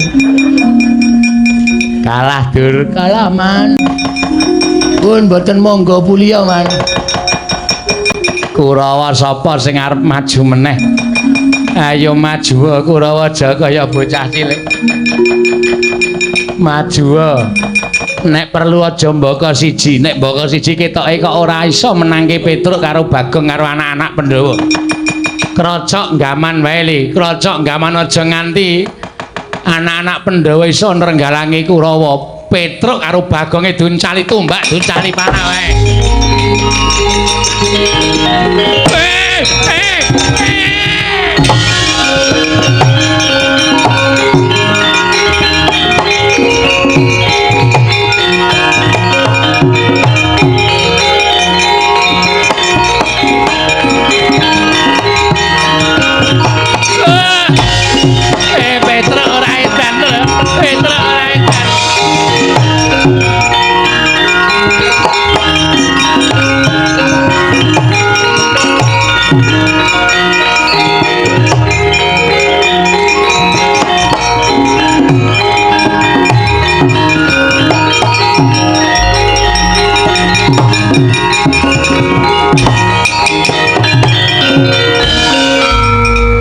Kalah dur, kalah man. Pun mboten monggo puliya man. Kurawa sapa sing arep maju meneh? Ayo maju Kurawa aja kaya bocah cilik. Maju. Nek perlu aja mbaka siji, nek mbaka siji ketoke kok ora iso menangke Petruk karo Bagong karo anak-anak Pandhawa. Krocok gaman wae li, krocok gaman aja nganti anak-anak Pandhawa iso nrenggalangi Kurawa. Petruk karo Bagonge duncali tumbak, duncali panah wae. Petruk ora edan lho. Petruk ora edan.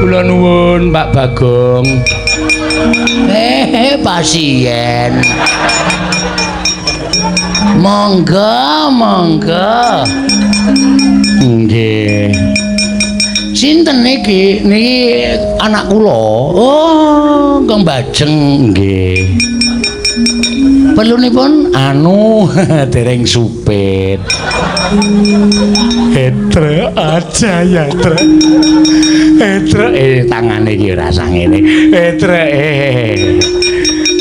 Kula nuwun Pak Bagong. Pasien. Monggo, monggo. Nggih. Sinten niki? Niki anak kula. Oh, Kang Bajeng nggih. Perlunipun anu dereng supit. Etre aja ya, Tre. Etre tangane iki ora sangene. Etre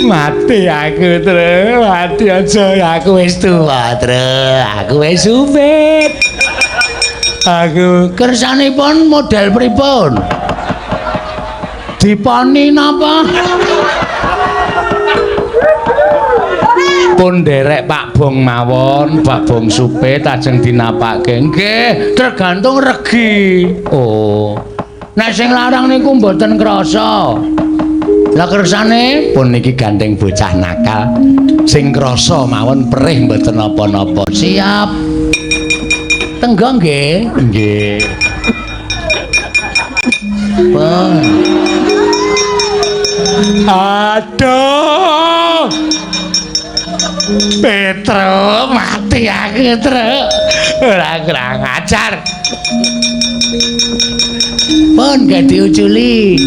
mati aku, Tre. Mati aja aku wis tuwa, Tre. Aku wis supit. Aku kersanipun model pripun? Diponi napa? Pun nderek Pak Bong mawon, Pak Bong supit ajeng dinapake. Nggih, tergantung regi. Oh. Nek sing larang niku mboten krasa. Lah kersane pun niki gandeng bocah nakal. Sing krasa mawon perih mboten napa-napa. Siap. Tenggo nggih. Nggih. Pun. Aduh. Petro mati aku, Tru. Ora kurang ajar. Pun gak diuculi.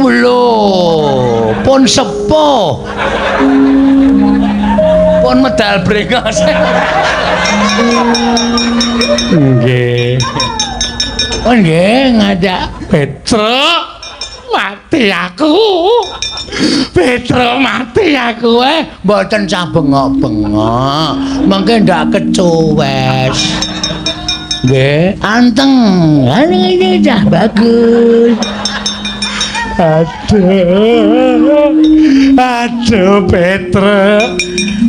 Lho, pun sepuh. Pun medal brengos. Nggih. Pun nggih ngajak Petro mati aku. Petro mati aku mboten cah bengok-bengok. Mengke ndak kecuwes. Nggih, anteng. Ngene cah bagus. Aduh. Aduh Petro.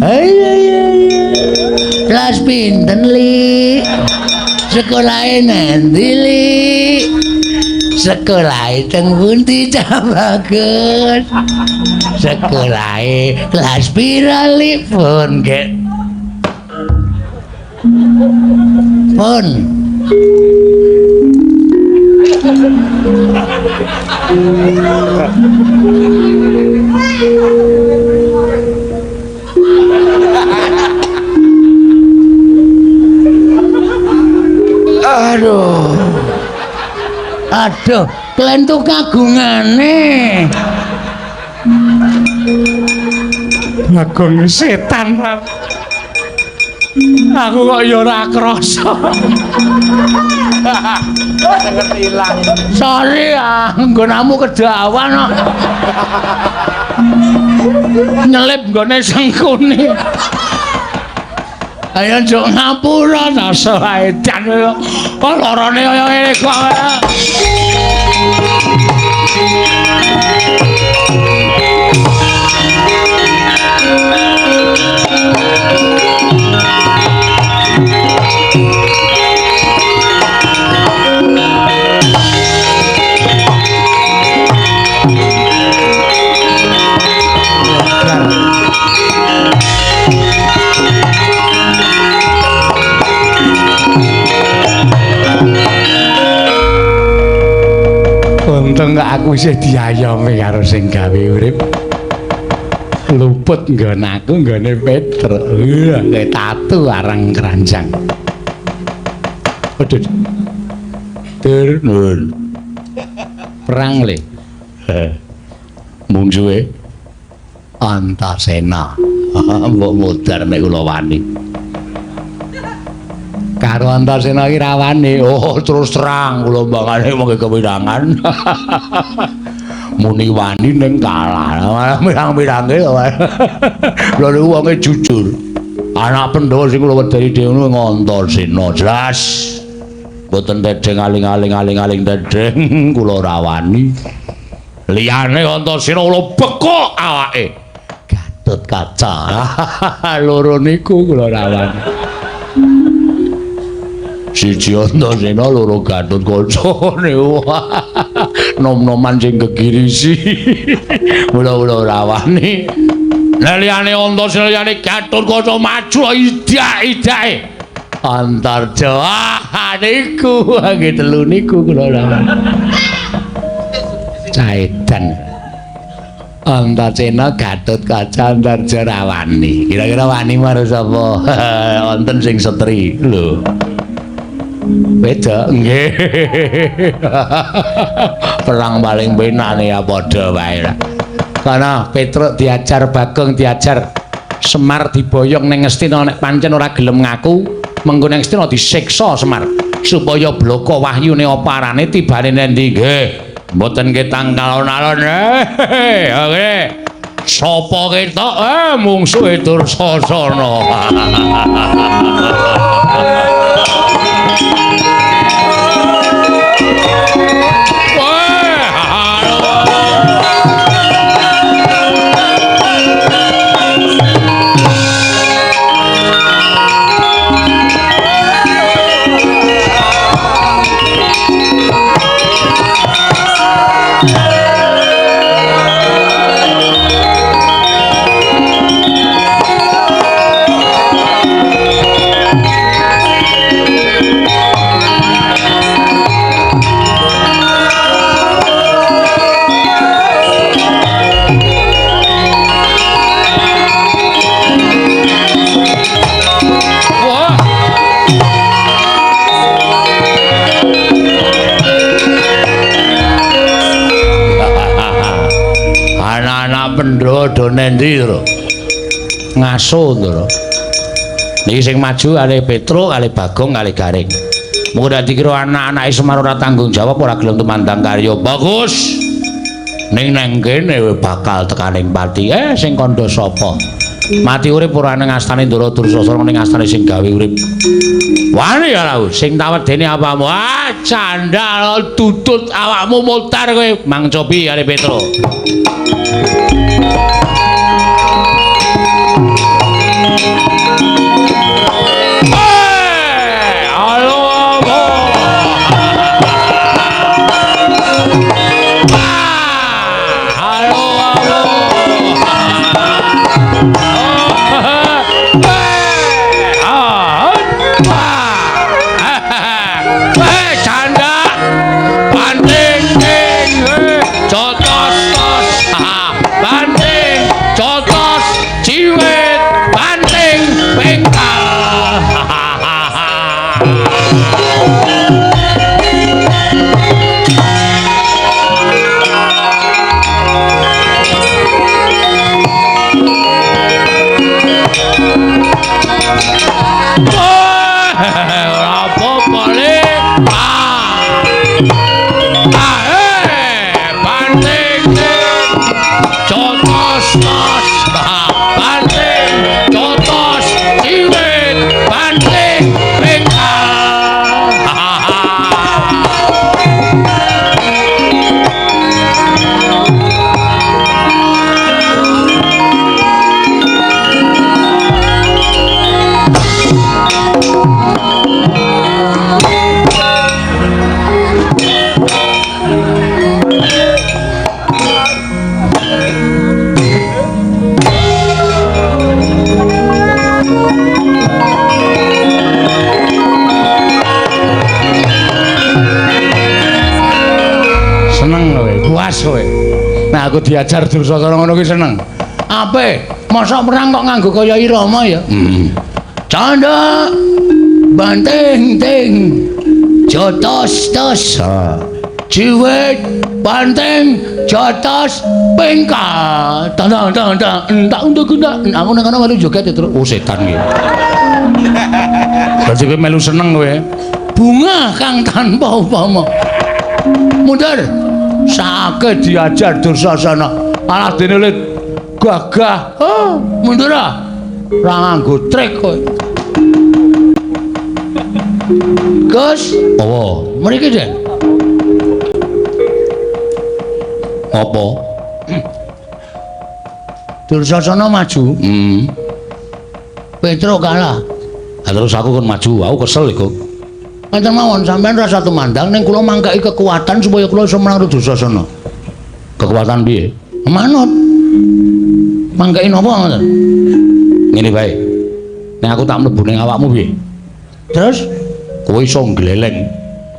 Ayo ayo. Kelas pinten, Li? Sekolahe nanti, Li? Sekolahe teng pundi cah bagus? Sekolahe kelas pira, Li? Pun nggih. Pun. Aduh. Aduh, klentu kagungane. Bagong setan. Aku kok ya ora krasa. Ilang. Sorry ah, nggonamu kedawan kok. Nyelip nggone sengkune. Ayo njuk ngapura ta edan kok lorone kaya ngene kok. Untung kok aku isih diayomi karo sing gawe urip. Luput nggon aku nggone Petro. Kayak tatu arang keranjang. Aduh. Tur nun. Perang le. Mungsuhe Antasena. Mbok modar nek kula wani. Karo Antasena iki rawane. Oh, terus terang kula mbangane mung kewirangan. Muni wani ning kalah. Mirang-mirange lho niku wonge jujur. Anak Pandhawa sing kula wedeni dhewe Antasena jelas. Mboten tedheng aling-aling aling-aling tedheng kula ora wani. Liyane Antasena kula bekok awake. Gatotkaca. Loro niku kula ora wani. Siji Antasena loro Gatotkaca niku. Nom-noman sing gegirisi. Mula-mula ora wani. Lah liyane Antasena liyane Gatotkaca maju idak-idake. Antarja. Ah niku nggih telu niku kula ora wani. Caedan. Antasena Gatotkaca Antarja ra wani. Kira-kira wani marang sapa? Wonten sing setri lho. Beda nggih. Perang paling penane ya padha wae lah. Karena Petruk diajar, Bagong diajar, Semar diboyong ning Ngastina nek pancen ora gelem ngaku, mengko ning Ngastina disiksa Semar supaya bloko wahyune apa arane tibane nendi. Nggih, mboten ketang alon-alon. Oke. Sapa ketok mungsuhe Dursasana. Pandhawa do nendi, Tru? Ngaso, Tru. Niki sing maju kalih Petruk, kalih Bagong, kalih Gareng. Mung ora dikira anak-anake Semar ora tanggung jawab, ora gelem tumandang karya. Bagus. Ning nang kene bakal tekaning pati. Sing kandha sapa? Mati urip ora nang astane Ndara Dursasana, ning astane sing gawe urip. Wani ya ora, sing tawedene apamu? Ah, candal tutut awakmu mutar kowe. Mang Cobi kalih Petruk. Nah aku diajar Dursasana ngono kuwi seneng. Ape? Mosok perang kok nganggo kaya irama ya? Canda banting ting jotos tos. Jiwit banting jotos pengkal. Tandang tandang entak untuk entak. Aku nang kono melu joget ya, Truk. Oh setan iki. Berarti kowe melu seneng kowe. Bunga kang tanpa upama. Mundur. Sakit diajar Dursasana. Alah dene le gagah. Oh, mundur ah. Ora nganggo trik kowe. Gus, apa? Mriki, Den. Apa? Dursasana maju. Petruk kalah. Lah terus aku kon maju, aku kesel iku. Ngaten mawon sampean rasa tumandang ning kula mangkaki kekuatan supaya kula iso menang Dursasana. Kekuatan piye? Manut. Mangkaki napa ngoten? Ngene wae. Nek aku tak mlebu ning awakmu piye? Terus kowe iso ngleleng,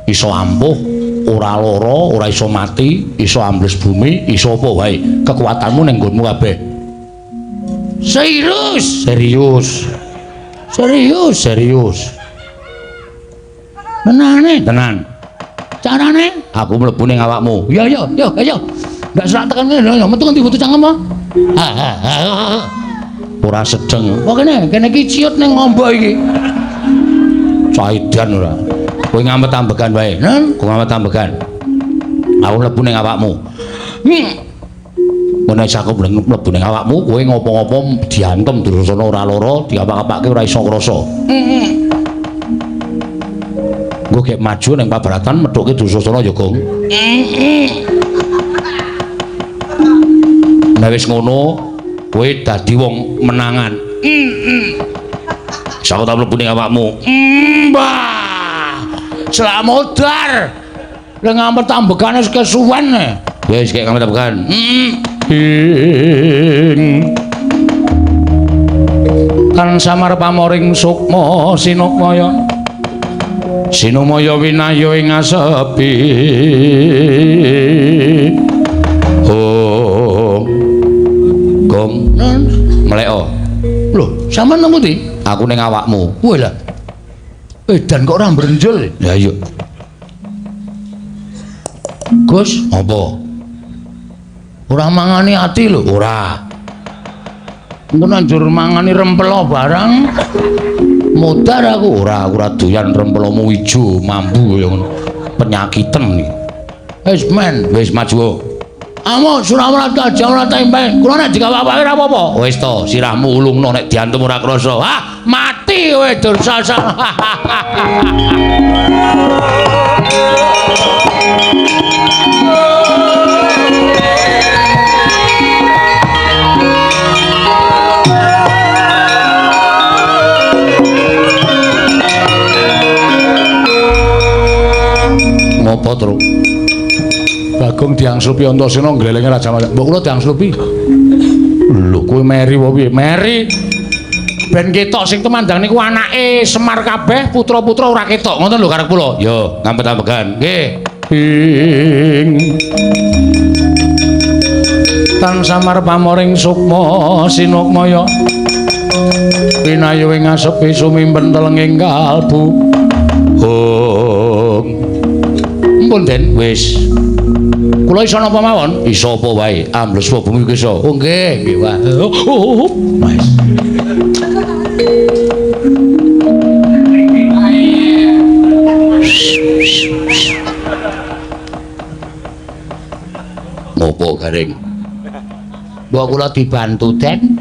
iso ampuh, ora lara, ora iso mati, iso ambles bumi, iso apa wae. Kekuatanmu ning nggonmu kabeh. Serius, serius. Serius, serius. Tenane, tenan. Carane aku mlebu ning awakmu. Ya ya, yo, ayo. Ndak selak tekan kene lho, metu ngendi metu cangkem apa? Ora sedeng. Kok kene, kene iki ciut ning ngombo iki. Caidan ora. Kowe ngamet ambegan wae. Nen, kowe ngamet ambegan. Aku mlebu ning awakmu. Nek aku mlebu ning awakmu, kowe ngopo-ngopo diantem Dursasana ora lara, diapak-apake ora iso krasa. Engko gek maju ning pabaratan methuke Dursasana ya, Gong. Nek wis ngono, kowe dadi wong menangan. Aku tak mlebu ning awakmu. Mbah. Selak modar. Lha ngamet ambegane wis kesuwen. Wis gek ngamet ambegan. Kan samar pamoring sukma sinukmaya. Sinumaya winaya ing asepi. Oh. Gong, mleko. Lho, sampean nang pundi? Aku ning awakmu. Wah lah. Edan kok ora mbrenjul. Ya iya. Gus, apa? Ora mangani ati lho, ora. Engko njur mangani rempelo barang. Modar aku ora, aku ora doyan rempelomu ijo mambu kaya ngono. Penyakiten iki. Wis men, wis maju. Amo Surawrata aja ora tempe. Kula nek dikawak-awake ora apa-apa. Wis to, sirahmu ulungno nek diantem ora krasa. Ah, mati kowe Dursasana. Ngopo, Truk? Bagong diangslupi Antasena nglelenge Raja Maya. Mbok kula diangslupi. Lho, kowe meri apa piye? Meri. Ben ketok sing tumandang niku anake Semar kabeh, putra-putra ora ketok. Ngoten lho karep kula. Yo, ngampet-ambegan. Nggih. Ing tan samar pamoring sukma sinukmaya. Pinayu ing asepi sumimpen telenging kalbu. Oh. Ampun, Den, wis. Kula iso napa mawon? Iso apa wae? Ambles bumi iki iso. Oh nggih, nggih wae. Wis. Ngopo garing? Mbok kula dibantu, Den.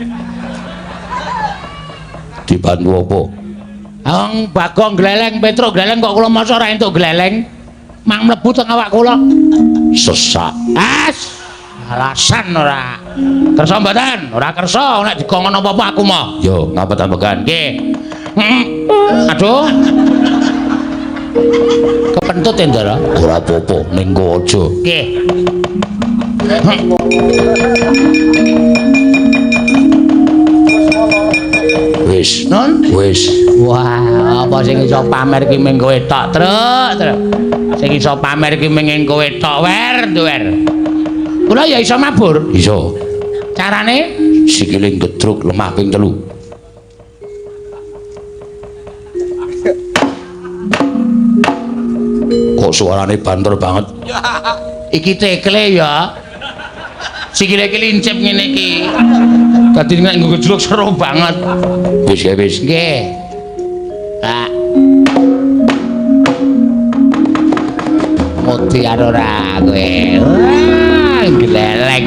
Dibantu apa? Wong Bagong gleleng, Petruk gleleng kok kula masa ora entuk gleleng? Mang mlebu teng awak kula. Sesak. As. Alasan ora. Kersa mboten? Ora kersa nek dikongkon apa-apa aku mah. Yo, ngapet-ambegan. Nggih. Aduh. Kepentut ya, Ndara? Ora apa-apa, ning kowe aja. Nggih. Wis, non? Wis. Wah, apa sing iso pamer ki mung kowe tok, Truk, Truk. Sing iso pamer ki mung kowe tok, wer, wer. Kula ya iso mabur. Iso. Carane sikile gedruk lemah ping 3. Kok suarane banter banget. Iki tekle ya. Sikile iki lincip ngene iki. Dadi nek nggo gejluk seru banget. Wis ya wis. Nggih. Pak. Mudi ora kowe. Wah, gleleng.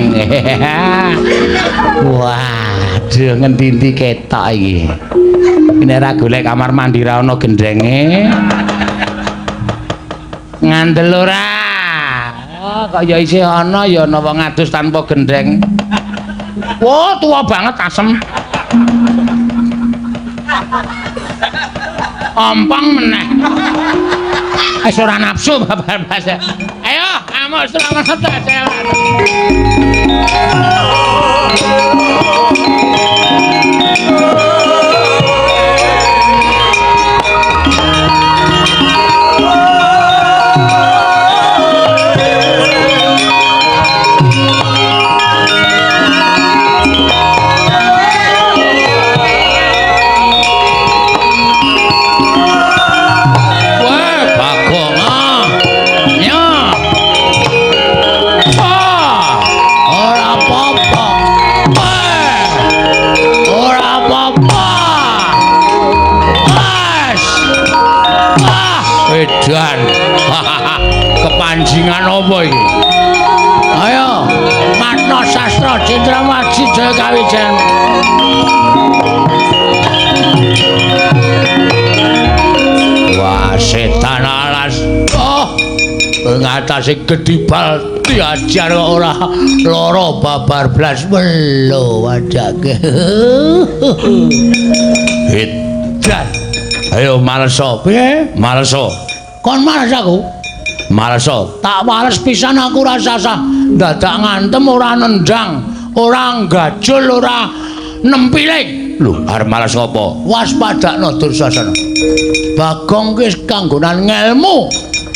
Waduh, ngendi-endi ketok iki. Nek ra golek kamar mandi ra ono gendenge. Ngandel ora. Oh, kok ya isih ana ya ana wong adus tanpa gendeng. Wah, tua banget asem. Ompong meneh. Wis ora nafsu babar bas. Ayo, amuk selamat aja. Wah, Bagong. Ah. Ya. Ah. Jaya Kawijayan. Wah, setan alas. Oh, ngatasi gedibal diajar kok ora lara babar blas melo wajake. Edan. Ayo maleso. Piye? Maleso. Kon males aku? Maleso. Tak wales pisan aku ora sasah. Dadak ngantem ora nendang, ora gajul, ora nempiling. Lho, arep males ngopo? Waspadakno Dursasana. Bagong ki kanggonan ngelmu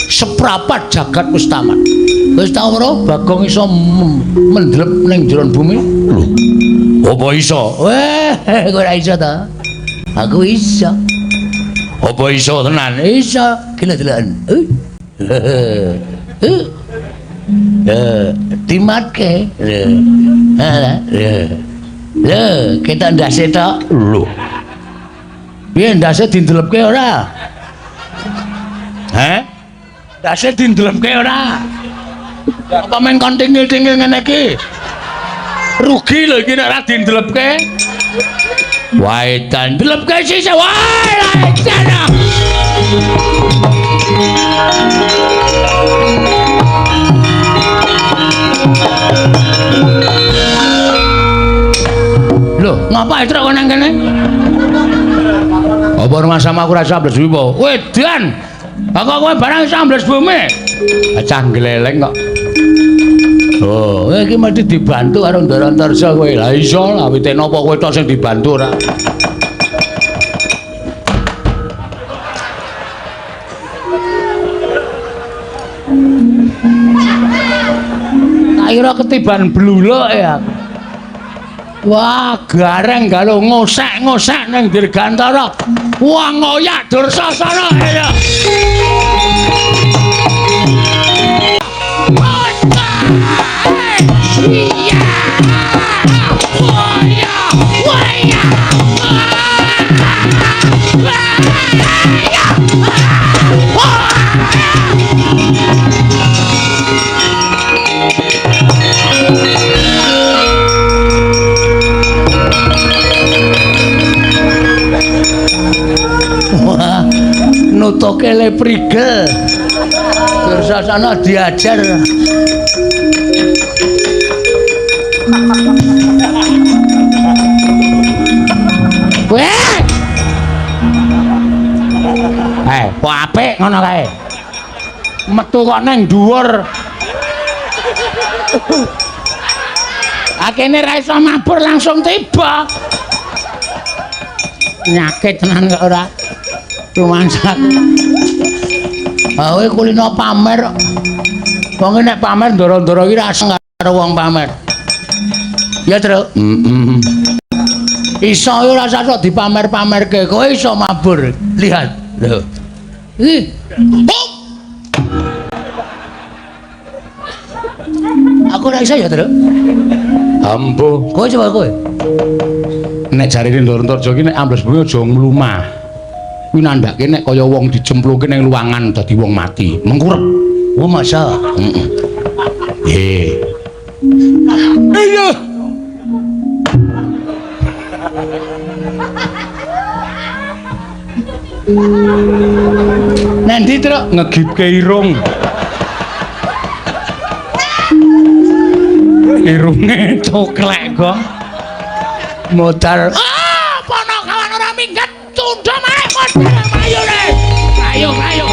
seprapat jagat wis tamat. Wis tau ora Bagong iso mendlep ning jero bumi? Lho, apa iso? Weh, kowe ora iso ta? Aku iso. Apa iso tenan? Iso. Gila deloken. Dimatke. Lho, ketok ndase tok. Lho. Piye ndase dindelepke ora? Heh? Ndase dindelepke ora? Apa men kon tingil-tingil ngene iki? Rugi lho iki nek ora dindelepke. Wae dan ndelepke sisih. Wae edan. Lho, ngapa truk kok nang kene? Apa rumah sama aku rasa ambles bumi apa? Wedan. Aku kowe barang iso ambles bumi. Cah gleleng kok. Oh, iki mesti dibantu karo Ndara Antarja kowe. Lah iso lah, wite napa kowe tok sing dibantu ora? Tak kira ketiban bluluk ya. Wah, gareng galo ngosek-ngosek ning Dirgantara. Wah, ngoyak Dursasana ya. Wah, nutuke le prigel. Dursasana diajar. Weh. Kok apik ngono kae. Metu kok nang dhuwur. Akene ra iso mabur langsung tiba. Nyakit tenan kok ora. Rumangsaku. Ha kowe kulino pamer. Wong nek pamer ndoro-ndoro iki ra seneng karo wong pamer. Ya, Truk. Heeh. Iso ora usah sok dipamer-pamerke, kowe iso mabur. Lihat. Lho. Ih. Oh. Aku ora iso ya, Truk. Ampuh. Kowe coba kowe. Nek jarene Ndara Antarja iki nek ambles bumi aja mlumah. Kuwi nandhake nek kaya wong dicemplungke ning luwangan dadi wong mati, mengkurep. Oh, masa? Heeh. Eh. Iya. Nanti Truk ngegipke irung. Irunge coklek kok. Modal. Ah, ponokawan ora minggat, tunda mae modal mayune. Ayo, ayo.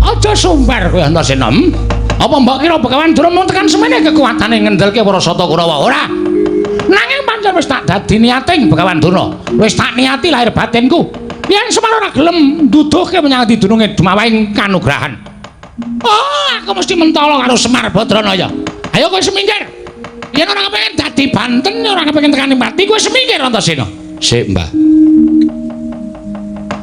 Aja sumber kowe Antasena. Apa mbok kira Begawan Durna mung tekan semene kekuatane ngendelke para Sata Kurawa? Ora. Nanging pancen wis tak dadi niating Begawan Durna. Wis tak niati lahir batinku. Yen Semar ora gelem nduduhke menyang dununge dumawahing kanugrahan. Oh, aku mesti mentolo karo Semar Badranaya. Ayo kowe semingkir. Yen ora kepengin dadi banten, ora kepengin tekan pati, kowe semingkir Antasena. Sik, Mbah.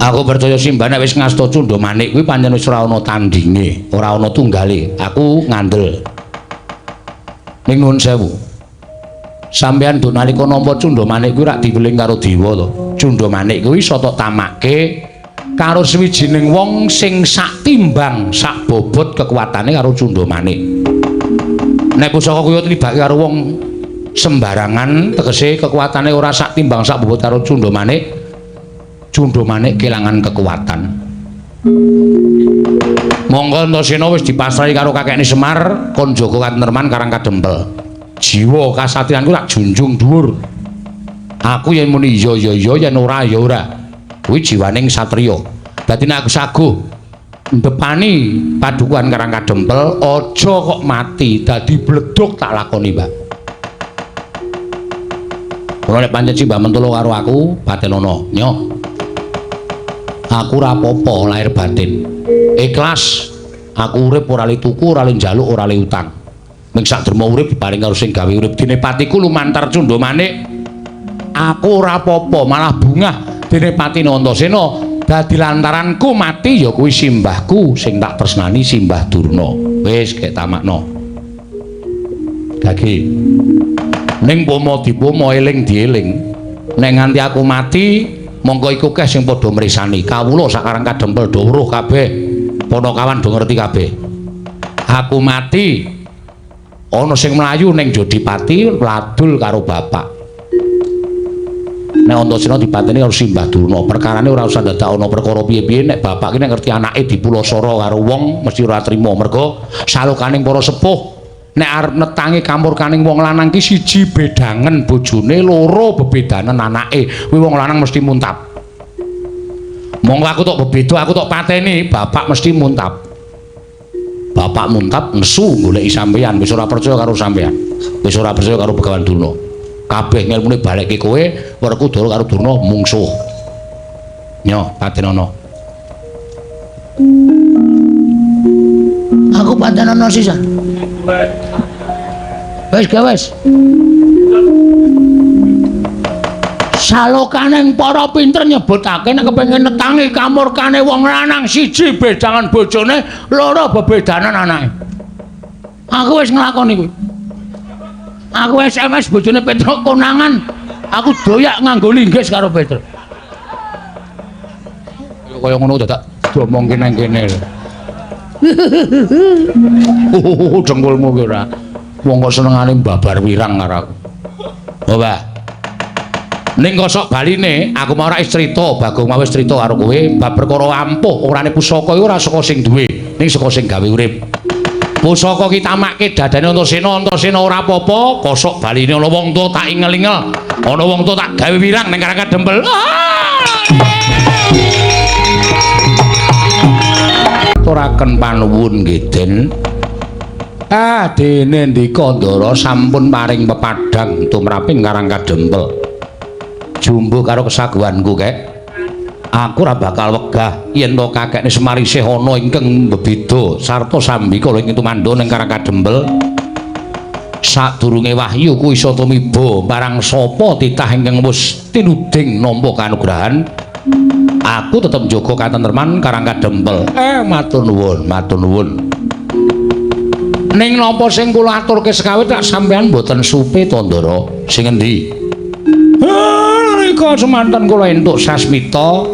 Aku percaya Simbah nek wis ngasta Cundha Manik kuwi pancen wis ora ana tandinge, ora ana tunggale. Aku ngandel. Ning nuwun sewu. Sampeyan do nalika nampa Cunda Manik kuwi rak diweling karo dewa to. Cunda Manik kuwi iso tok tamake karo sawijining wong sing sak timbang, sak bobot kekuatane karo Cunda Manik. Nek pusaka kuwi tribake karo wong sembarangan, tegese kekuatane ora sak timbang sak bobot karo Cunda Manik, Cunda Manik kelangan kekuatan. Monggo Antasena wis dipasrahi karo kakekne Semar kon jaga katentreman Karang Kadempel. Jiwa kasatriyanku tak junjung dhuwur. Aku yen muni iya ya iya, yen ora ya ora. Kuwi jiwaning satriya. Dadi nek aku saguh ndepani padukuhan Karang Kadempel, aja kok mati, dadi bledug tak lakoni, Mbak. Kula nek pancen Simbah mentolo karo aku, patenono. Nyoh. Aku ora apa-apa lahir batin. Ikhlas. Aku urip ora le tuku, ora le njaluk, ora le utang. Ming sak derma urip diparing karo sing gawe urip. Dene patiku lumantar Cunda Manik. Aku ora apa-apa, malah bungah dene patine Antasena dadi lantaranku mati ya kuwi simbahku sing tak tresnani, Simbah Durna. Wis gek tamakno. Gage. Ning pomo dipomo eling dieling. Nek nganti aku mati, mongko iku keh sing padha mresani. Kawula sak Karang Kadempel do weruh kabeh. Panakawan do ngerti kabeh. Aku mati ana sing mlayu ning Jodipati ladul karo bapak. Nek Antasena dipateni karo Simbah Durna, perkarane ora usah dadak ana perkara piye-piye. Nek bapak ki nek ngerti anake dipulasara karo wong mesti ora trima, mergo salokaning para sepuh nek arep netangi kamurkaning wong lanang ki siji bedangen bojone, loro bebedanen anake, kuwi wong lanang mesti muntap. Monggo aku tok bebeda, aku tok pateni, bapak mesti muntap. Bapak muntap nesu goleki sampeyan, wis ora percaya karo sampeyan. Wis ora percaya karo Begawan Durna. Kabeh ngelmune balekke kowe, Werkudara karo Durna mungsuh. Nyo, patenono. Aku patenono sisa. Wis gawes. Salokaning para pinter nyebutake nek kepengin netangi kamurkane wong lanang siji bedangan bojone, loro bebedanan anake. Aku wis nglakoni kuwi. Aku SMS bojone Petruk konangan, aku doyak nganggo linggis karo Petruk. Kaya ngono dadak diomongke nang kene. Dengkulmu ki ora. Wong kok senengane babar wirang karo aku. Oh, Mbah. Ning kosok baline aku mau ora wis crita, Bagong mau wis crita karo kowe bab perkara ampuh orane pusaka iku ora saka sing duwe, ning saka sing gawe urip. Pusaka ki tamake dadane Antasena, Antasena ora apa-apa, kosok baline ana wong tuwa tak ingel-ingel, ana wong tuwa tak gawe wirang ning Karang Kadempel. Aturaken panuwun nggih, Den. Ah, dene ndika Ndara sampun paring pepadhang tumraping Karang Kadempel. Jumbuh karo kesaguhanku kek. Aku ora bakal wegah yen to kakekne Semar isih ana ingkang bebeda sarta sambikala ing tumandha ning Karang Kadempel. Sadurunge wahyu ku iso tumiba marang sapa titah ingkang wis tinuding nampa kanugrahan, aku tetep njaga katentreman Karang Kadempel. Matur nuwun, matur nuwun. Ning napa sing kula aturke sekawit tak sampeyan mboten supe to, Ndara? Sing endi? Nalika semanten kula entuk sasmita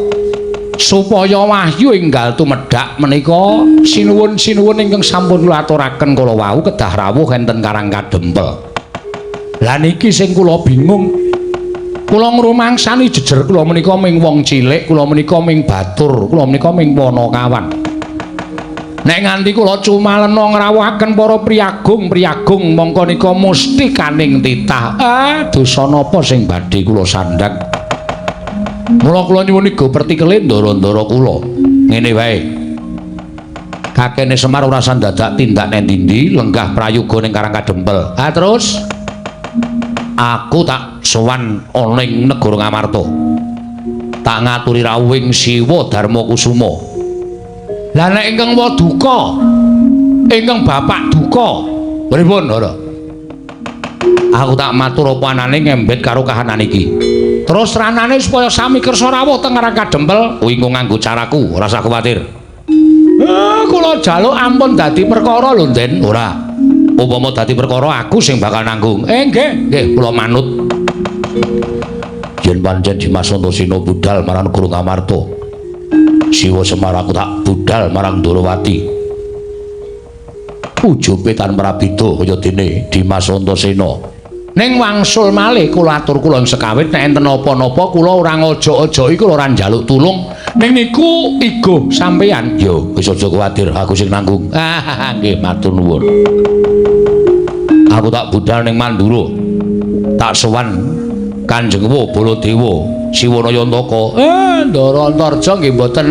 supaya wahyu enggal tumedhak menika sinuwun-sinuwun ingkang sampun kula aturaken kala wau kedah rawuh enten Karang Kadempel. Lah niki sing kula bingung. Kula ngrumangsani jejer kula menika ming wong cilik, kula menika ming batur, kula menika ming panakawan. Nek nganti kula cumalena ngrawuhaken para priyagung-priyagung mongko nika musti kaning titah. Ah, dosa napa sing badhe kula sandhang? Mula kula nyuwun iga pertikele ndara-ndara kula. Ngene wae. Kakene Semar ora sandadak tindak nang ndi-ndi, lenggah prayoga ning Karang Kadempel. Ah, terus aku tak sowan ana ing negara Ngamarta. Tak ngaturi rawuhing Siwa Darma Kusuma. Lah nek ingkang waduka, ingkang bapak duka, pripun, Ndara? Aku tak matur apa anane ngembet karo kahanan iki. Terus ranane supaya sami kersa rawuh teng Karang Kadempel, kuwi engko nganggo caraku, ora usah kuwatir. Kula jaluk ampun dadi perkara lho, Den. Ora. Upama dadi perkara aku sing bakal nanggung. Nggih, nggih kula manut. Yen pancen Dimas Antasena budal marang negara Ngamarta, Siwa Semar aku tak budal marang Ndorowati. Ujube tan prabida kaya dene Dimas Antasena. Ning wangsul malih kula atur kula sekawit nek enten napa-napa kula ora ngojok-ojoki, kula ora njaluk tulung. Ning niku igo sampeyan. Yo wis aja kuwatir, aku sing nanggung. Nggih matur nuwun. Aku tak budal ning Mandura. Tak sowan Kanjeng Baladewa Siwana Yantaka. Ndara Antarja nggih mboten,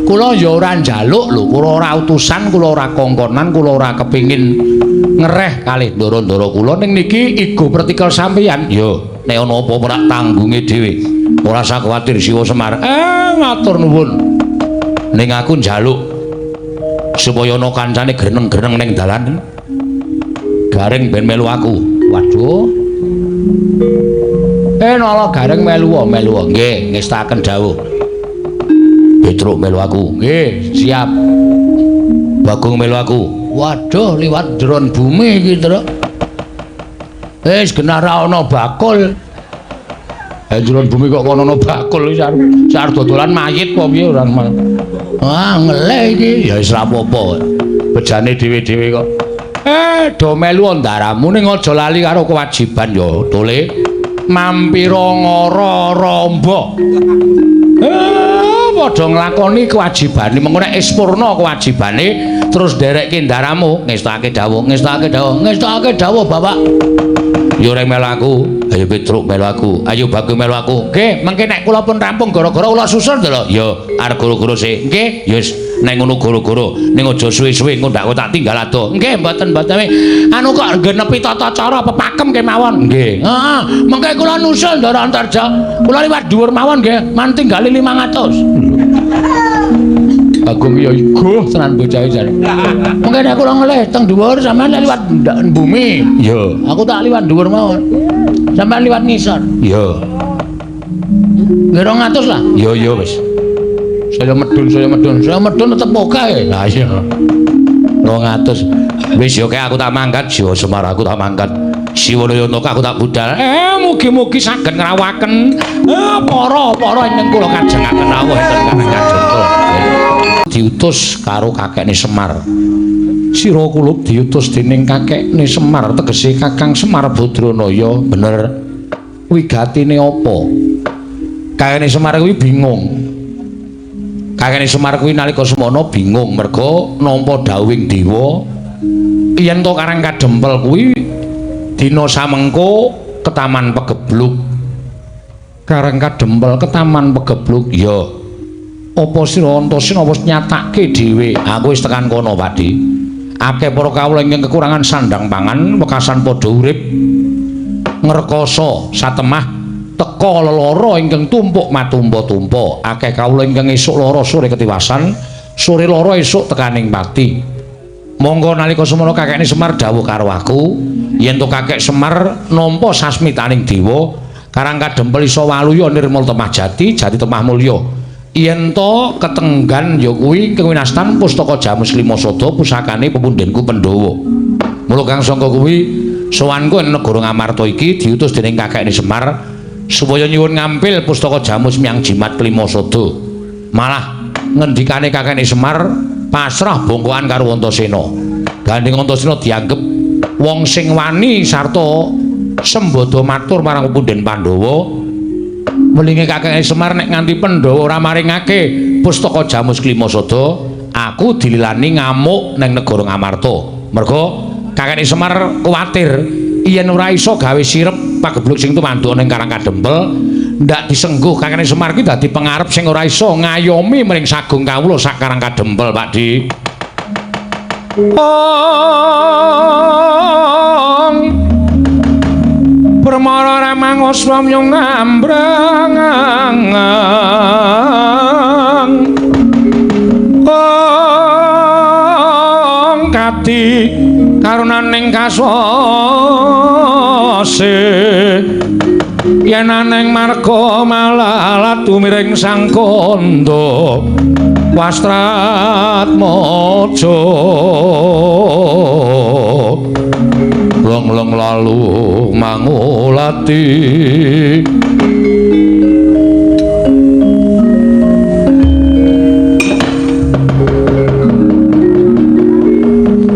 kula ya ora njaluk lho, kula ora utusan, kula ora kongkonan, kula ora kepingin ngereh kalih ndara-ndara kula. Ning niki igo pertikel sampeyan. Yo nek ana apa-apa rak tanggunge dhewe. Ora usah kuwatir Siwa Semar. Matur nuwun. Ning aku njaluk supaya ana kancane greneng-greneng ning dalan. Gareng ben melu aku. Waduh. Nala Gareng melu melu. Nggih, ngestaken dawuh. Petruk melu aku. Nggih, siap. Bagong melu aku. Waduh, liwat dron bumi iki, Truk. Wis genah ra ana bakul. Dron bumi kok kono ana bakul iki arep dodolan mayit apa piye ora. Ah, ngelih iki. Ya wis ra apa-apa. Bejane dhewe-dhewe kok. Do melu ndaramu ning aja lali karo kewajiban ya, Tole. Mampira ngara ramba. Padha nglakoni kewajibane, mengko nek wis purna kewajibane terus nderekke ndaramu, ngestake dawuh, ngestake dawuh, ngestake dawuh Bapak. Yo reng melu aku, ayo Petruk melu aku, ayo Bagong melu aku. Nggih, mengke nek kula pun rampung gara-gara kula susul lho. Yo arep goro-goro sik. Nggih, ya wis nek ngono goro-goro, ning aja suwe-suwe engko ndak tak tinggal ado. Nggih, mboten-mboten. Anu kok genepi tata cara pepakem kemawon. Nggih. Heeh, mengke kula nusul Ndara Antarja. Kula liwat dhuwur mawon nggih, man tinggali 500. Bagong ya igoh tenan bocah jare. Mengke nek kula ngelih teng dhuwur sampean liwat bumi. Iya. Aku tak liwat dhuwur mawon. Sampean liwat ngisor. Iya. Nggih 200 lah. Iya iya wis. Saya medun, saya medun, saya medun tetep oke. Lah iya. 200. Wis yo kae aku tak mangkat, Siwa Semar aku tak mangkat. Siwana Yantaka aku tak budal. Mugi-mugi saged ngrawuhaken para-para ingkang kula kajengaken rawuh ing Karang Kadempel. Diutus karo kakekne Semar. Sira kulup diutus dening kakekne Semar, tegese Kakang Semar Badranaya. Bener. Wigatine apa? Kakekne Semar kuwi bingung. Kakekne Semar kuwi nalika semono bingung merga nampa dawuhing dewa yen to Karang Kadempel kuwi dina samengko ketaman pegebluk. Karang Kadempel ketaman pegebluk ya. Apa sira Antasena wis nyatake dhewe? Aku wis tekan kono, Pakdi. Akeh para kawula ingkang kekurangan sandang pangan, wekasan padha urip ngrekoso satemah teka lelara ingkang tumpuk matumpa-tumpa. Akeh kawula ingkang esuk lara sore ketiwasan, sore lara esuk tekaning pati. Monggo nalika semono kakekne Semar dawuh karo aku, yen to kakek Semar nampa sasmitaning dewa, Karang Kadempel iso waluya nirmala temah jati, jati temah mulya. Yen to ketenggan ya kuwi kewinastan pustaka Jamus Lima Sada pusakane pepundhenku Pandhawa. Mula kang sangka kuwi sowanku ing negara Ngamarta iki diutus dening kakekne Semar supaya nyuwun ngampil pustaka Jamus miyang jimat kelima sada. Malah ngendikane kakekne Semar pasrah bongkoan karo Antasena. Gandeng Antasena dianggep wong sing wani sarta sembada matur marang pepundhen Pandhawa. Welinge kakeke Semar nek nganti Pandhawa ora maringake pustaka Jamus Klima Sada, aku dililani ngamuk ning negara Ngamarta. Merga kakeke Semar kuwatir yen ora iso gawe sirep pagebluk sing tumanduk ning Karang Kadempel, ndak disengguh kakeke Semar ki dadi pengarep sing ora iso ngayomi mring sagung kawula sak Karang Kadempel, Pak Di. Ong Permara ramang aswamyong ngambrang ong kati karunaning kaswase Yen aneng marga malalat tumiring sang kandha Wastratmaja. Leng-leng lalu mangulati.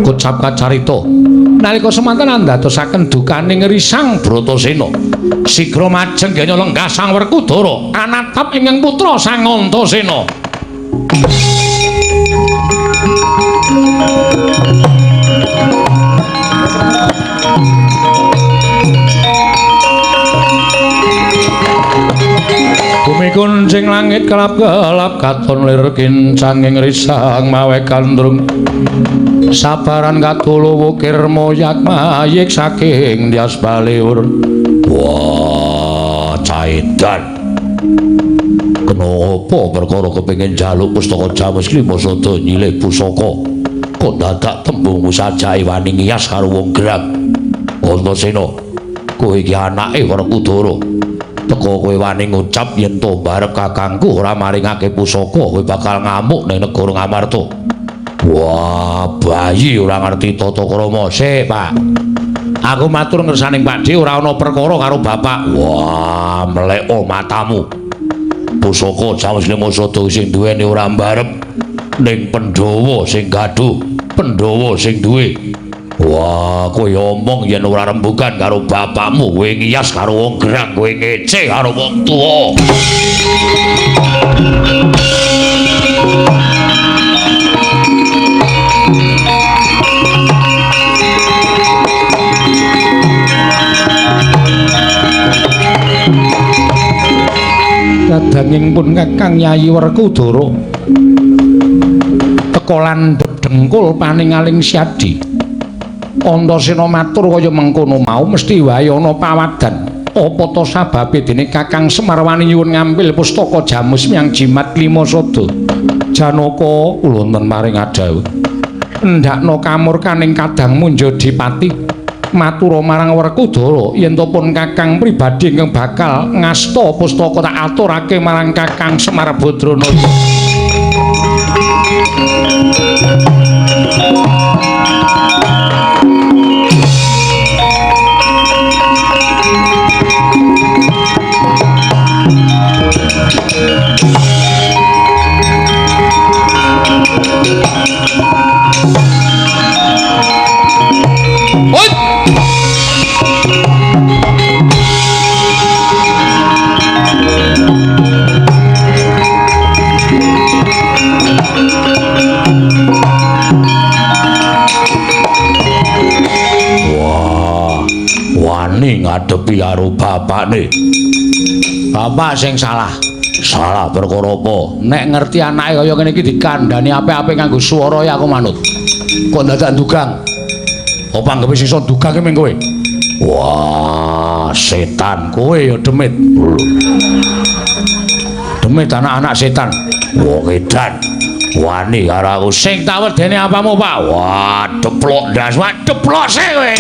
Kocap kacarita nalika semanten andadosaken dukaning Risang Bratasena. Sigra majeng genya lenggah Sang Werkudara anatap ingkang putra Sang Antasena. Bumi kuncing langit kelap-kelap katon lir kincanging risang mawe gandrung. Sabaran katulu wukir moyak mayik saking Dias Baliur. Wah, caidan. Kenapa perkara kepengin njaluk pustaka Jamus Klima Sada nyilih pusaka? Kok dadak tembung sajae wani ngiyas karo wong gerang. Antasena, kowe iki anake Werkudara. Teka kowe wani ngucap yen to barep kakangku ora maringake pusaka, kowe bakal ngamuk ning negara Ngamarta. Wah, bayi ora ngerti tata krama. Sik, Pak. Aku matur ngersaning Pakdhe ora ana perkara karo bapak. Wah, mleko matamu. Pusaka Jamus Klima Sada sing duweni ora mbarep ning Pandhawa sing gaduh, Pandhawa sing duwe. Wah, kowe omong yen ora rembugan karo bapakmu, kowe ngiyas karo wong gerang, kowe ngece karo wong tuwa. Kadanging pun Kakang Yayi Werkudara teka landhep dengkul paningaling Syadi. Antasena matur kaya mengkono mau mesti wae ana pawadan. Apa ta sababe dene Kakang Semar wani nyuwun ngampil pustaka Jamus Miang Jimat Klima Sada? Janaka kula wonten maring adhawuh. Endhakna kamurkaning kadang Munjadipati matura marang Werkudara yen to pun Kakang pribadi ingkang bakal ngasta pustaka tak aturake marang Kakang Semar Badranaya. Wah, wani ngadepi karo bapakne. Bapak sing salah. Salah perkara apa? Nek ngerti anake kaya ngene iki dikandhani apik-apik nganggo swara ya aku manut. Kok dadak ndugang? Apa anggape sing iso ndugang ki ming kowe? Wah, setan kowe ya demit. Demit anak-anak setan. Wong edan. Wani karo aku. Sing tak wedeni apamu, Pak? Wah, deplok ndas. Wah, deplok sik kowe.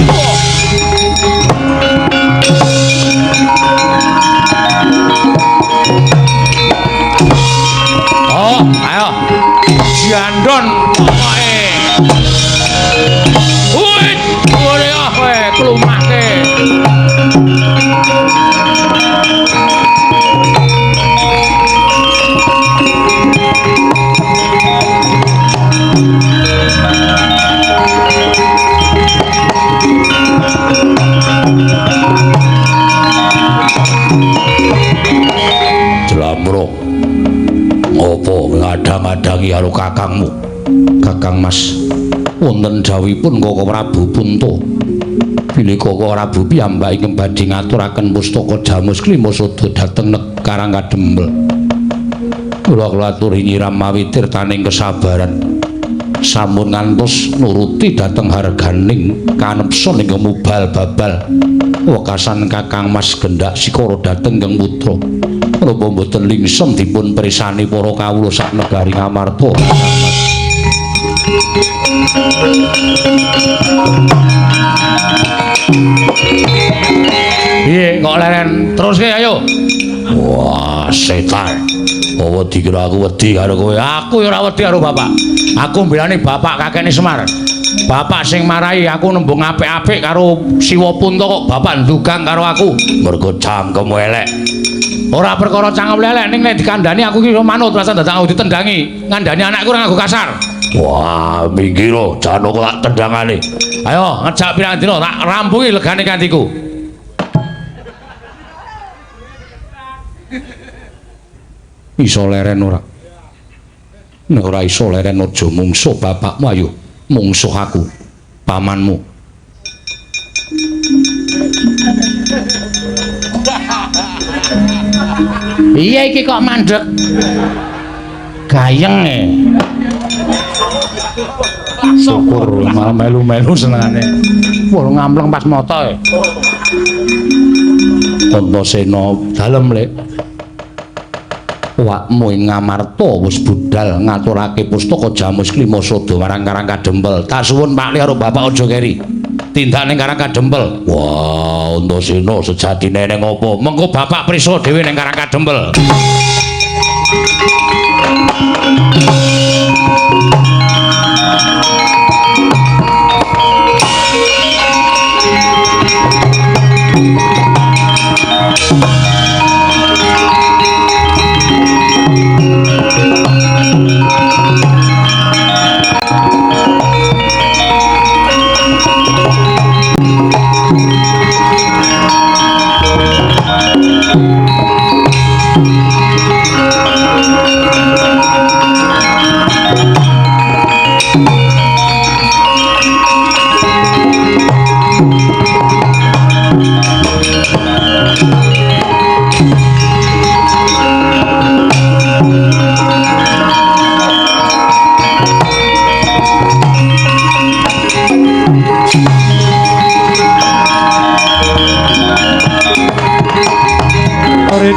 Oh, ayo. Jandon pokoke. Wih, ore kowe klumake. Jlambrok. Ngopo ngadang-adangi karo kakangmu? Kakang Mas, wonten dawuhipun Koko Prabu Punta. Bilih Koko Prabu piyambak ingkang badhe ngaturaken pustaka Jamus Klima Sada dhateng Karang Kadempel. Kula aturi nyiram mawi tirtaning kesabaran. Sampun ngantos nuruti dhateng harganing kanepson ingkang mubal babal. Wekasan Kakang Mas gendak sikara dhateng ingkang putra. Menapa mboten lingsem dipun presani para kawula sak negari Ngamarta? Piye Kok leren teruske ayo. Wah, setan. Apa dikira aku wedi karo kowe? Aku ya ora wedi karo bapak. Aku mbelani bapak kakekne Semar. Bapak sing marahi aku nembung apik-apik karo Siwa Punta kok bapak ndugang karo aku. Mergo cangkemmu elek. Ora perkara cangkem elek ning nek dikandhani aku iki manut rasa dadak aku ditendangi. Ngandhani anakku ora nganggo kasar. Wah, minggir Janaka tak tendangane. Ayo ngejak pirang dina tak rampungi legane kantiku. Iso leren ora? Nek ora iso leren aja mungsuh bapakmu, ayo mungsuh aku, pamanmu. Iya iki kok mandek gayeng e. Syukur malah melu-melu senengane. Wah ngampleng pas moto e. Antasena dalem lek. Wakmu ing Ngamarta wis budal ngaturake pustaka Jamus Klima Sada marang Karang Kadempel. Tak suwun Pak Li karo bapak aja keri. Tindak ning Karang Kadempel. Wah, Antasena sejatine ning apa? Mengko bapak prisa dhewe ning Karang Kadempel.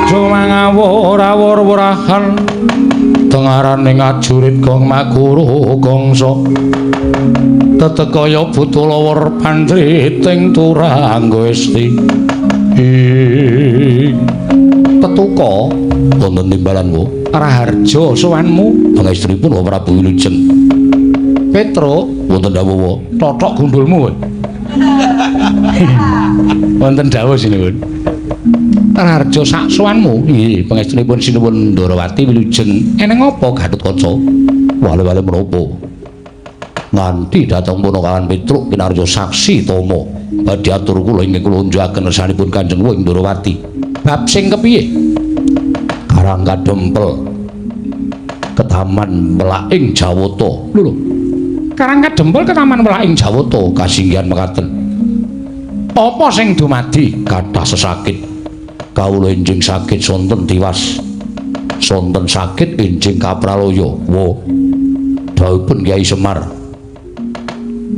Mangawur-awur-wurahan tengarane ngajurit gong makuru gongso tetekaya butulawur pandriting turangga esti tetuka wonten timbalan wo raharja sowanmu pangestunipun Wa Prabu Wilujeng Petro wonten dawuh wa tothok gundulmu kowe. Wonten dawuh sinuwun Raharja sak sowanmu nggih pangestunipun Sinuwun Ndorowati Wilujeng eneng apa Gatotkaca wale-wale menapa nganti dhateng Punakawan Petruk kinarya saksi tama badhe atur kula ingkang kula unjukaken kersanipun Kanjeng Wa ing Ndorowati bab sing kepiye Karang Kadempel ketaman melaking Jawata lho Karang Kadempel ketaman melaking Jawata kasinggihan mekaten apa sing dumadi kathah sesakit kawula enjing sakit sonten tiwas sonten sakit enjing kapralaya wa dawuhipun Kyai Semar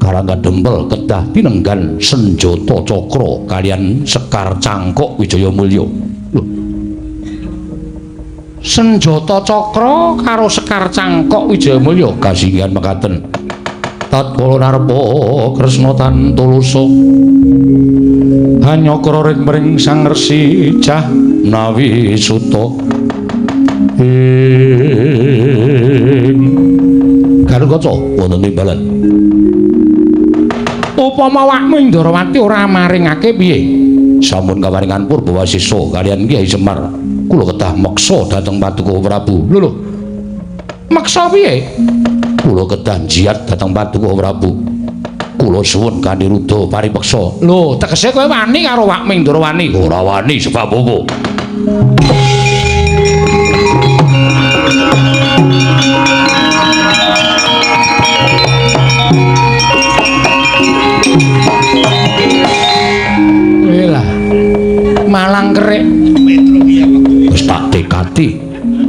Karang Kadempel kedah tinenggan senjata cakra kalian sekar cangkok Wijaya Mulya. Lho senjata cakra karo sekar cangkok Wijaya Mulya kasinggihan mekaten tatkala narpa Kresna tan tulusa hanyakra ring mring Sang Resi Jahnawi Suta ing Garukaca wonten timbalan upama wakmu ing Ndorowati ora maringake piye sampun kaparingan purba wasisa kaliyan Kyai Semar kula kedah meksa dhateng Paduka Prabu. Lho lho meksa piye kula kedah jiat dhateng Paduka Prabu kula suwun kanthi rudha paripeksa. Lho tegese kowe wani karo wakmu ing Ndorowani? Ora wani sebab apa? Lah malang kerik wis tak tekati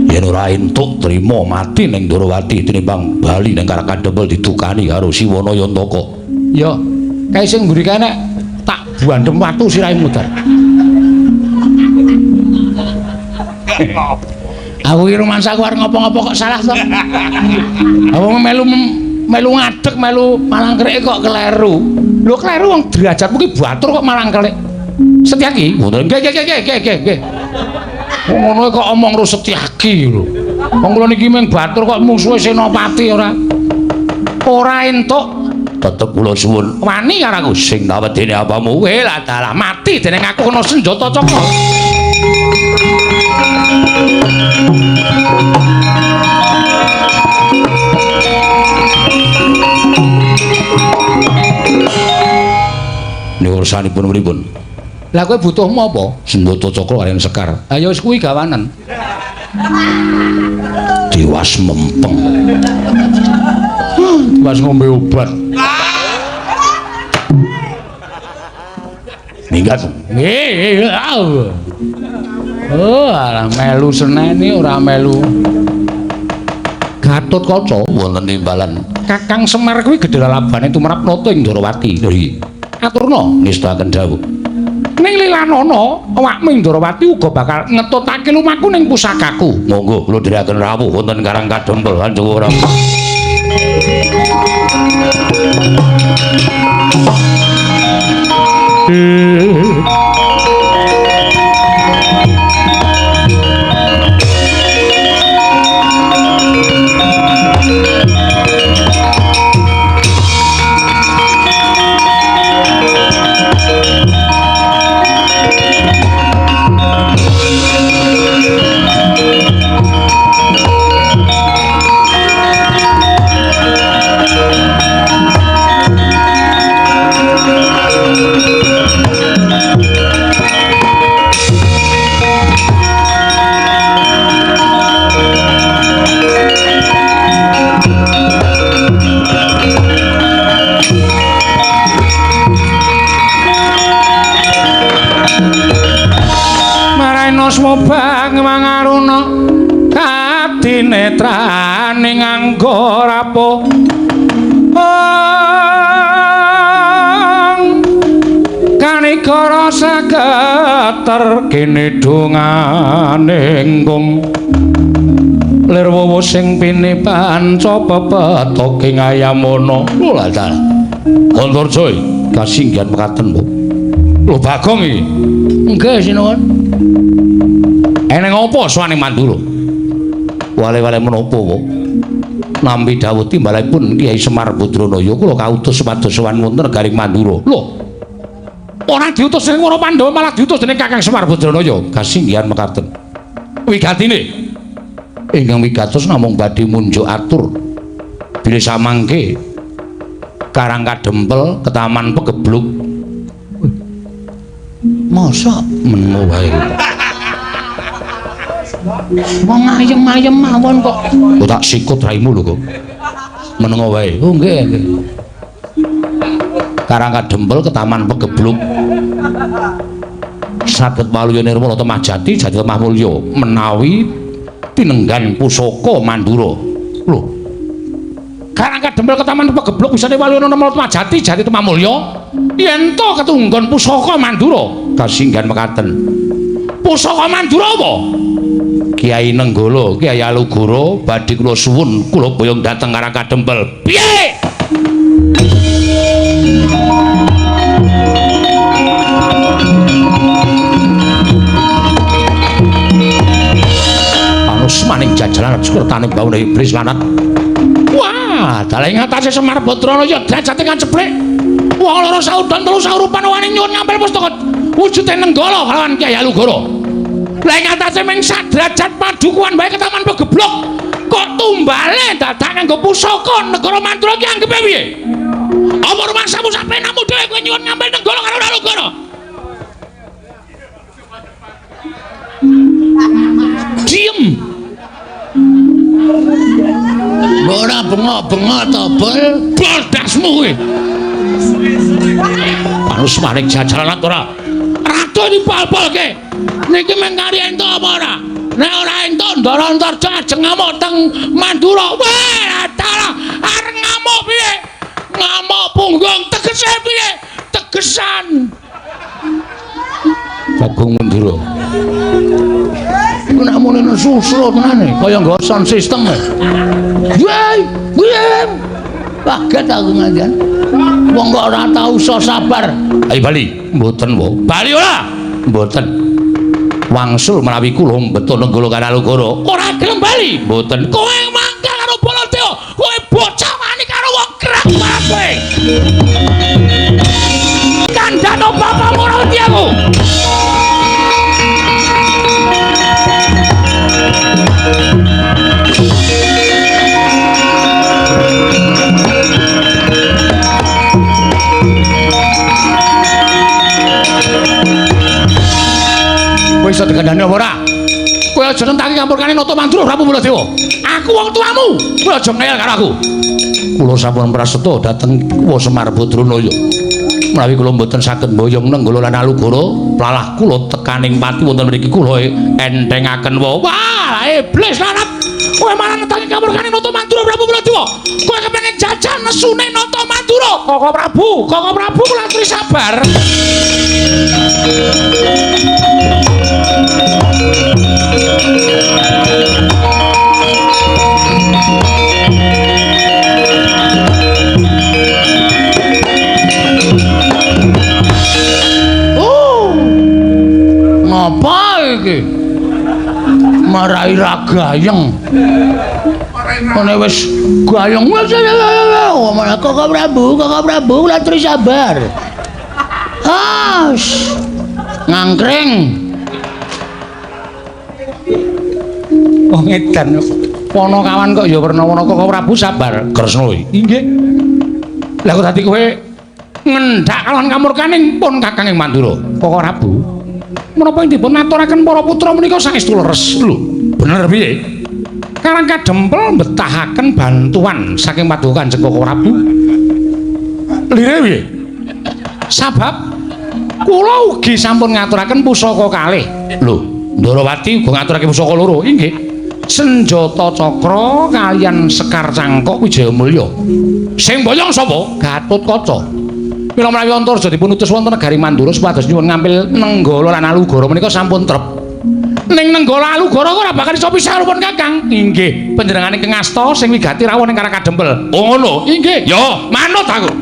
yen ora entuk trima mati ning Ndorowati tinimbang bali ning Karang Kadempel didukani karo Siwana Yantaka. Ya kae sing mburi kae nek tak buandhem watu sirahe muter. Aku iki rumangsaku arep ngopo-ngopo kok salah to. Aku melu melu ngadeg melu malang kerik kok kleru. Lho kleru wong derajatmu ki batur kok malang kerik. Setyaki? Ngoten. Nggih nggih nggih nggih nggih. Wong ngono kok omong karo Setyaki lho. Wong kula niki mung batur kok mungsuhe Senopati ora. Ora entuk. Tetep kula suwun. Wani karo aku sing tak wedene apamu. Lah dalah mati dening aku kena senjata cakra. Niku ursanipun pripun? Lah kowe butuhmu apa? Senjata cakra kaliyan sekar. Ha ya wis kuwi gawanen. Tiwas mempeng. Tiwas ngombe obat. Minggat. Nggih. Oh, alah melu seneni ora melu. Gatotkaca wonten timbalan. Kakang Semar kuwi gedhe lalabane tumrap nata ing Ndorowati. Lho iki. Aturna ngestakaken dawuh. Ning lilanana awakmu ing Ndorowati uga bakal ngetutake lumaku ning pusakaku. Monggo kula dherekaken rawuh wonten Karang Kadempel Kanjeng Ora. Swobang mangaruna kadinetrane nganggo rapo kanikara saketer kene dongane nggung lir wowo sing pini panca pepetoke ngayamana. Lho lha ta Antarja kasinggihan mekaten Bu. Lho Bagong iki. Nggih sinuwun. Eneng apa sowane Mandura? Wale-wale menapa kok? Nampi dawuh timbalanipun Kyai Semar Badranaya kula kautus supados sowan wonten negaring Mandura. Lho. Ora diutus dening para Pandhawa malah diutus dening Kakang Semar Badranaya. Kasinggihan mekaten. Wigatine ingkang wigatos namung badhe munjuk atur bilih samangke Karang Kadempel ketaman pegebluk. Masa meneng wae. Wong ayem-ayem mawon kok. Kok tak sikut raimu lho kok. Meneng wae. Oh nggih nggih. Karang Kadempel ketaman pegebluk. Saged waluya nirmala temah jati jati temah mulya menawi tinenggan pusaka Mandura. Lho. Karang Kadempel ketaman pegebluk wisane waluya nirmala temah jati jati temah mulya yen to ketunggon pusaka Mandura. Kasinggihan mekaten. Pusaka Mandura apa? Kyai Nenggala, Kyai Alugoro badhe kula suwun kula boyong dhateng Karang Kadempel. Piye? Panus maning jajalan sekertane baune iblis lanat. Wah, dalah ing atase Semar Badranaya derajate kaceplek. Wong loro saudon telu saurupan wani nyuwun ngampil pustaka wujude Nenggala kalawan Kyai Alugoro. Lah ing atase ming sak derajat padukuhan wae ketaman pegeblok kok tumbale dadak nganggo pusaka negara Mandura ki anggepe piye? Apa rumangsamu sak penamu dhewe kowe nyuwun ngampil Nenggala karo Alugoro? Diem. Ora bengok-bengok to, Bol. Bol dasmu kowe. Panus maring jajalan ora. Ratu dipol-polke. Niki mung kari entuk apa ora? Nek ora entuk Ndara Antarja ajeng ngamuk teng Mandura. Wah, dalah arep ngamuk piye? Ngamuk punggung tegese piye? Tegesan. Bagong Mandura. Iku nek muni susro tenane, kaya nggo sound system. Weh, weh. Kaget aku ngantian. Wong kok ora tau iso sabar. Ayo bali. Mboten, wo. Bali ora? Mboten. Wangsul menawi kula mbeto Nenggala lan Alugara. Ora gelem bali. Mboten. Kowe mangkal karo Baladewa. Kowe bocah wani karo wong krek kowe. Kandhano bapakmu ora wedi aku. Kowe iso dikandhani apa ora? Kowe aja nentang kamurkane Nata Mandura Prabu Baladewa. Aku wong tuamu. Kowe aja ngeyel karo aku. Kula sampun prasetya dhateng Wa Semar Badranaya. Menawi kula mboten saged mboyong Nenggala lan Alugara, plalah kula tekaning pati wonten mriki kula entengaken wa. Wah, iblis lanat. Kowe malah nentangi kamurkane Nata Mandura Prabu Baladewa. Kowe kepengin jajan nesune Nata Mandura. Koko Prabu, Koko Prabu kula aturi sabar. Oh. Ngapa iki? Marai ra gayeng. Ngene wis gayeng wis Koko Prabu, Koko Prabu kula aturi sabar. Ah, ngangkring. Wong edan Ponokawan kok ya werna-werna Koko Prabu sabar. Kresna inggih. Lah kok dadi kowe ngendhak kalawan kamurkaning pun Kakang ing Mandura. Koko Prabu, menapa ing dipun aturaken para putra menika saestu leres? Lho, bener piye? Karang Kadempel mbetahaken bantuan saking Paduka Kanjeng Koko Prabu. Lire piye? Sabab kula ugi sampun ngaturaken pusaka kalih. Lho, Ndarawati uga ngaturake pusaka loro. Inggih. Senjata cakra kaliyan Sekar Cangkok Wijayamulya. Sing boyong sapa? Gatotkaca. Mila menawi Antarja dipun utus wonten negari Mandura supados nyuwun ngampil Nenggala lan Alugara menika sampun trep. Ning Nenggala Alugara ora bakal iso pisah pun Kakang. Inggih, panjenengane ingkang asta sing wigati rawuh ning Karang Kadempel. Oh ngono. Inggih. Ya, manut aku.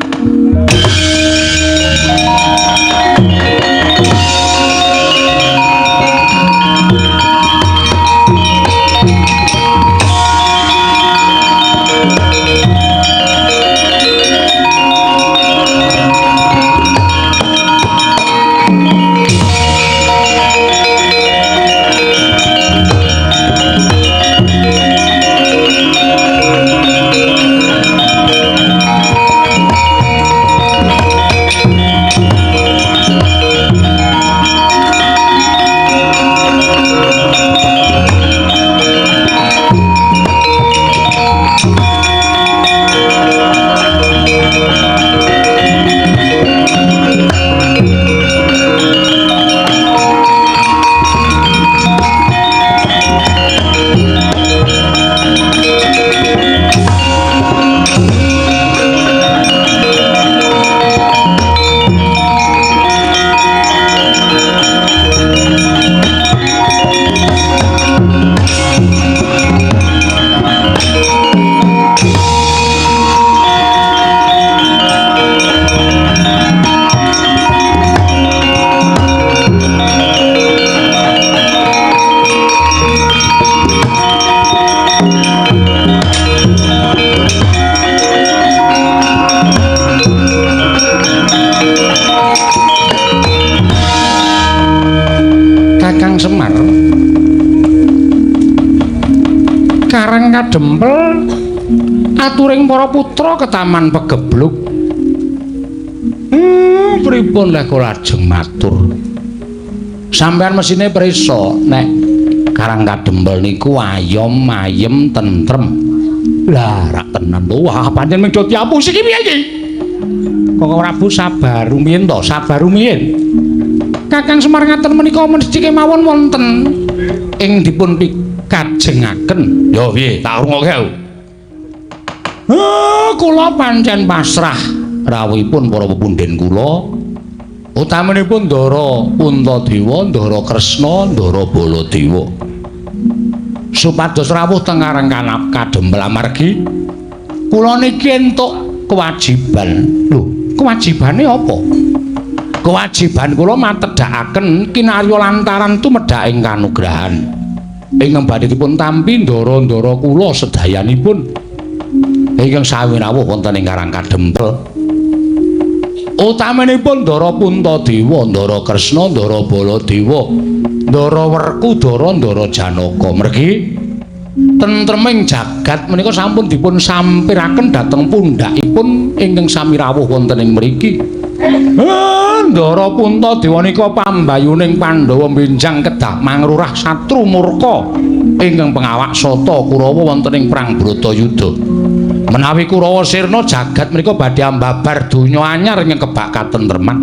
Kakang Semar, Karang Kadempel aturing para putra ketaman pegebluk. Pripun lek kula lajeng matur? Sampeyan mesine prisa nek Karang Kadempel niku ayom ayem tentrem. Lah rak tenan to. Wah, pancen mung do diapusi iki piye iki? Koko Prabu sabar rumiyin to, sabar rumiyin. Kakang Semar ngaten menika mesti kemawon wonten ing dipun pikajengaken. Ya piye, tak rungokke aku. Kula pancen pasrah rawuhipun para pepundhen kula. Utaminipun Ndara Puntadewa, Ndara Kresna, Ndara Baladewa. Supados rawuh teng Karang Kadempel amargi kula niki entuk kewajiban. Lho, Kewajibane apa? Kewajiban kula matedhakaken kinarya lantaran tumedhaking kanugrahan. Ingkang badhe dipun tampi ndara-ndara kula sedayanipun ingkang sami rawuh wonten ing Karang Kadempel. Utamanipun Ndara Puntadewa, Ndara Kresna, Ndara Baladewa, Ndara Werkudara, Ndara Janaka. Mergi tentreming jagat menika sampun dipun sampiraken dhateng pundhakipun ingkang sami rawuh wonten ing mriki. Ndara Puntadewa nika pambayuning Pandhawa benjang kedah mangrurah satru murka ingkang pengawak sata Kurawa wonten ing perang Bratayuda. Menawi Kurawa sirna jagat menika badhe ambabar donya anyar ingkang kebak katentreman.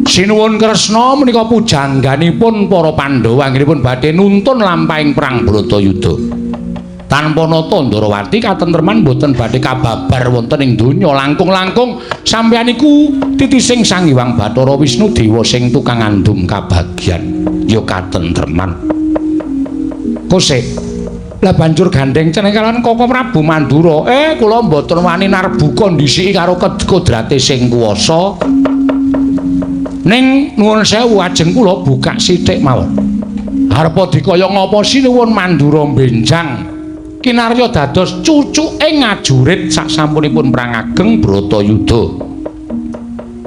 Sinuwun Kresna menika pujangganipun para Pandhawa anggenipun badhe nuntun lampahing perang Bratayuda. Tanpa nata Ndarawati katentreman boten badhe kababar wonten ing donya. Langkung-langkung sampeyan iku titising Sang Hyang Bathara Wisnu Dewa sing tukang ngandum kabagyan ya katentreman. Kosek lah banjur gandeng ceneng kalawan Koko Prabu Mandura. Kula mboten wani narbuka ndhisiki karo kodrate sing kuwasa. Ning nuwun sewu ajeng kula buka sithik mawon. Arepa dikaya ngapa sinuwun Mandura benjang kinarya dados cucuke ngajurit sasampunipun perang ageng Bratayuda.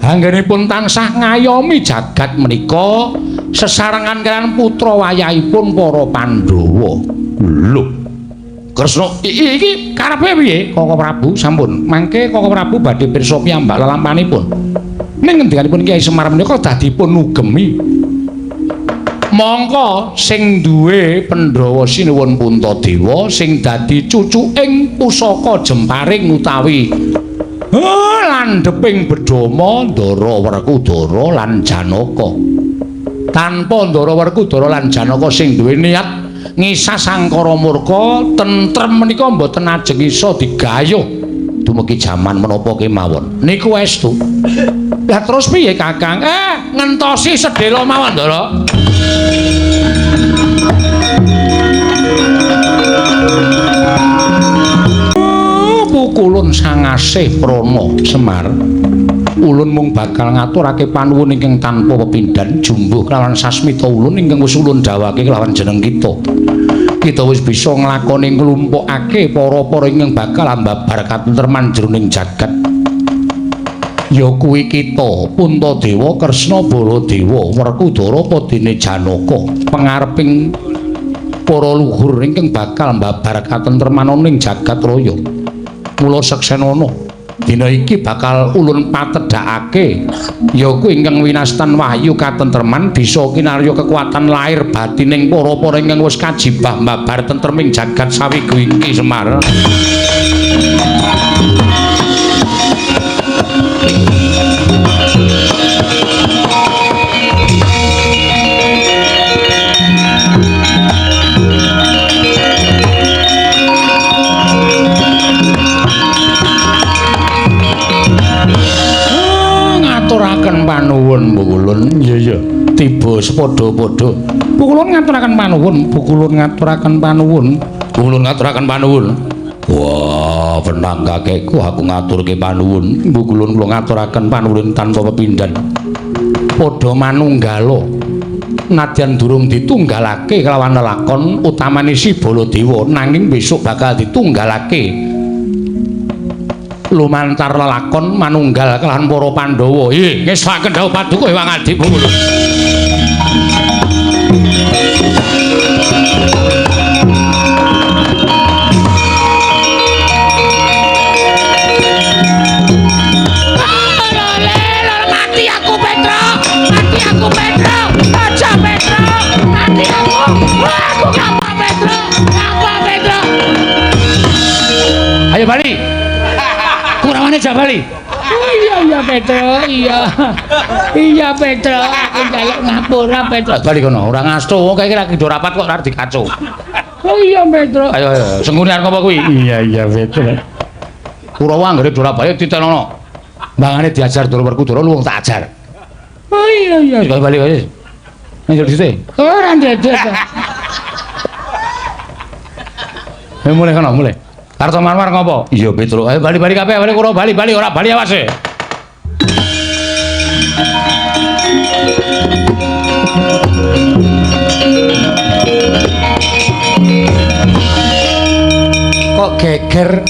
Anggenipun tansah ngayomi jagat menika sesarengan kaliyan putra wayahipun para Pandhawa. Lho, Kresna iki karepe piye? Koko Prabu sampun. Mangke Koko Prabu badhe pirsa piyambak lelampanipun. Ning ngendikanipun Kyai Semar menika dadipun nugemi. Mongko sing duwe Pandhawa sinuwun Puntadewa sing dadi cucuking pusaka jemparing utawi landheping bedhama Ndara Werkudara lan Janaka. Tanpa Ndara Werkudara lan Janaka sing duwe niat ngisas angkara murka tentrem menika mboten ajeng iso digayuh dumugi jaman menapa kemawon. Niku estu. Lah terus piye Kakang? Ngentosi sedhela mawon Ndara. Pukulun sangasih prana Semar. Ulun mung bakal ngaturake panuwun ingkang tanpa pepindhan jumbuh kelawan sasmita ulun ingkang wis ulun dawake kelawan jeneng kita. Kita wis bisa nglakoni nglumpukake para-para ingkang bakal ambabar katentreman jroning jagat. Ya kuwi kita Puntadewa, Kresna, Baladewa, Werkudara padene Janaka, pangareping para luhur ingkang bakal mbabar katentreman ning jagat raya. Mula seksenana dina iki bakal ulun patedhakake ya kuwi ingkang winastan wahyu katentreman bisa kinarya kekuatan lahir batining para-para ingkang wis kajibah mbabar tentreming jagat sawigu iki Semar. Ngaturaken panuwun Pukulun. Iya iya, tiba sepadha-padha. Pukulun ngaturaken panuwun, Pukulun ngaturaken panuwun, Pukulun ngaturaken panuwun. Wah, wenang kakekku aku ngaturke panuwun. Pukulun kula ngaturaken panuwun tanpa pepindhan. Padha manunggala. Nadyan durung ditunggalake kelawan lelakon utamane si Baladewa, nanging besok bakal ditunggalake lumantar lelakon manunggal kelawan para Pandhawa. Ngestokaken dawuh paduka Hyang Adi Pukulun. Mati aku Petro, mati aku Petro, aja Petro, mati aku, aku ngapa Petro, ngapa Petro. Ayo bali. Kurawane jak bali. Oh, iya iya Petro, iya. Iya Petro, aku njaluk ngapura Petro. Bali kono, ora ngasto wong kae lagi do rapat kok ora dikaco. Oh iya Petro. Ayo ayo, senggune arep apa kuwi? Iya iya Petro. Kurawa anggere do rapat ditenono. Mbangane diajar Ndara Werkudara luwung tak ajar. Oh iya iya. Wis bali wis. Nang dhisik. Ora ndedek. Ayo mulai kono, mulai. Karto Marmar ngopo? Iya Petro. Ayo bali-bali kabeh, bali Kurawa bali-bali ora bali awas e. Geger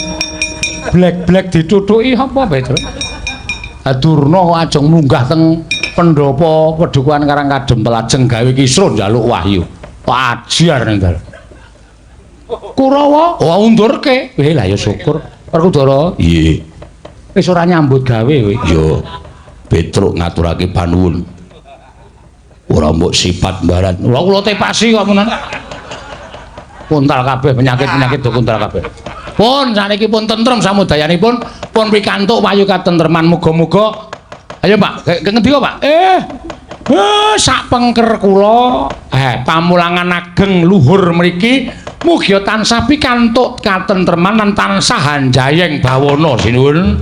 blek-blek ditutuki apa Petruk? Durna kok ajeng munggah teng pendopo Padukuhan Karang Kadempel ajeng gawe kisruh njaluk wahyu. Ajar ning dalan. Kurawa, oh undurke. Lah ya syukur. Werkudara, Iya. Wis ora nyambut gawe kowe. Yo. Petruk ngaturake panuwun. Ora mbok sifat barat. Lha kula tepasi kok menan. Kuntal kabeh penyakit-penyakit do kuntal kabeh. Pun saniki pun tentrem samudayanipun, pun pikantuk wahyu katentreman muga-muga. Ayo Pak, ke ngendi kok Pak? Sak pengker kula, pamulangan ageng luhur mriki mugi tansah pikantuk katentreman lan tansah hanjayeng bawana sinuwun.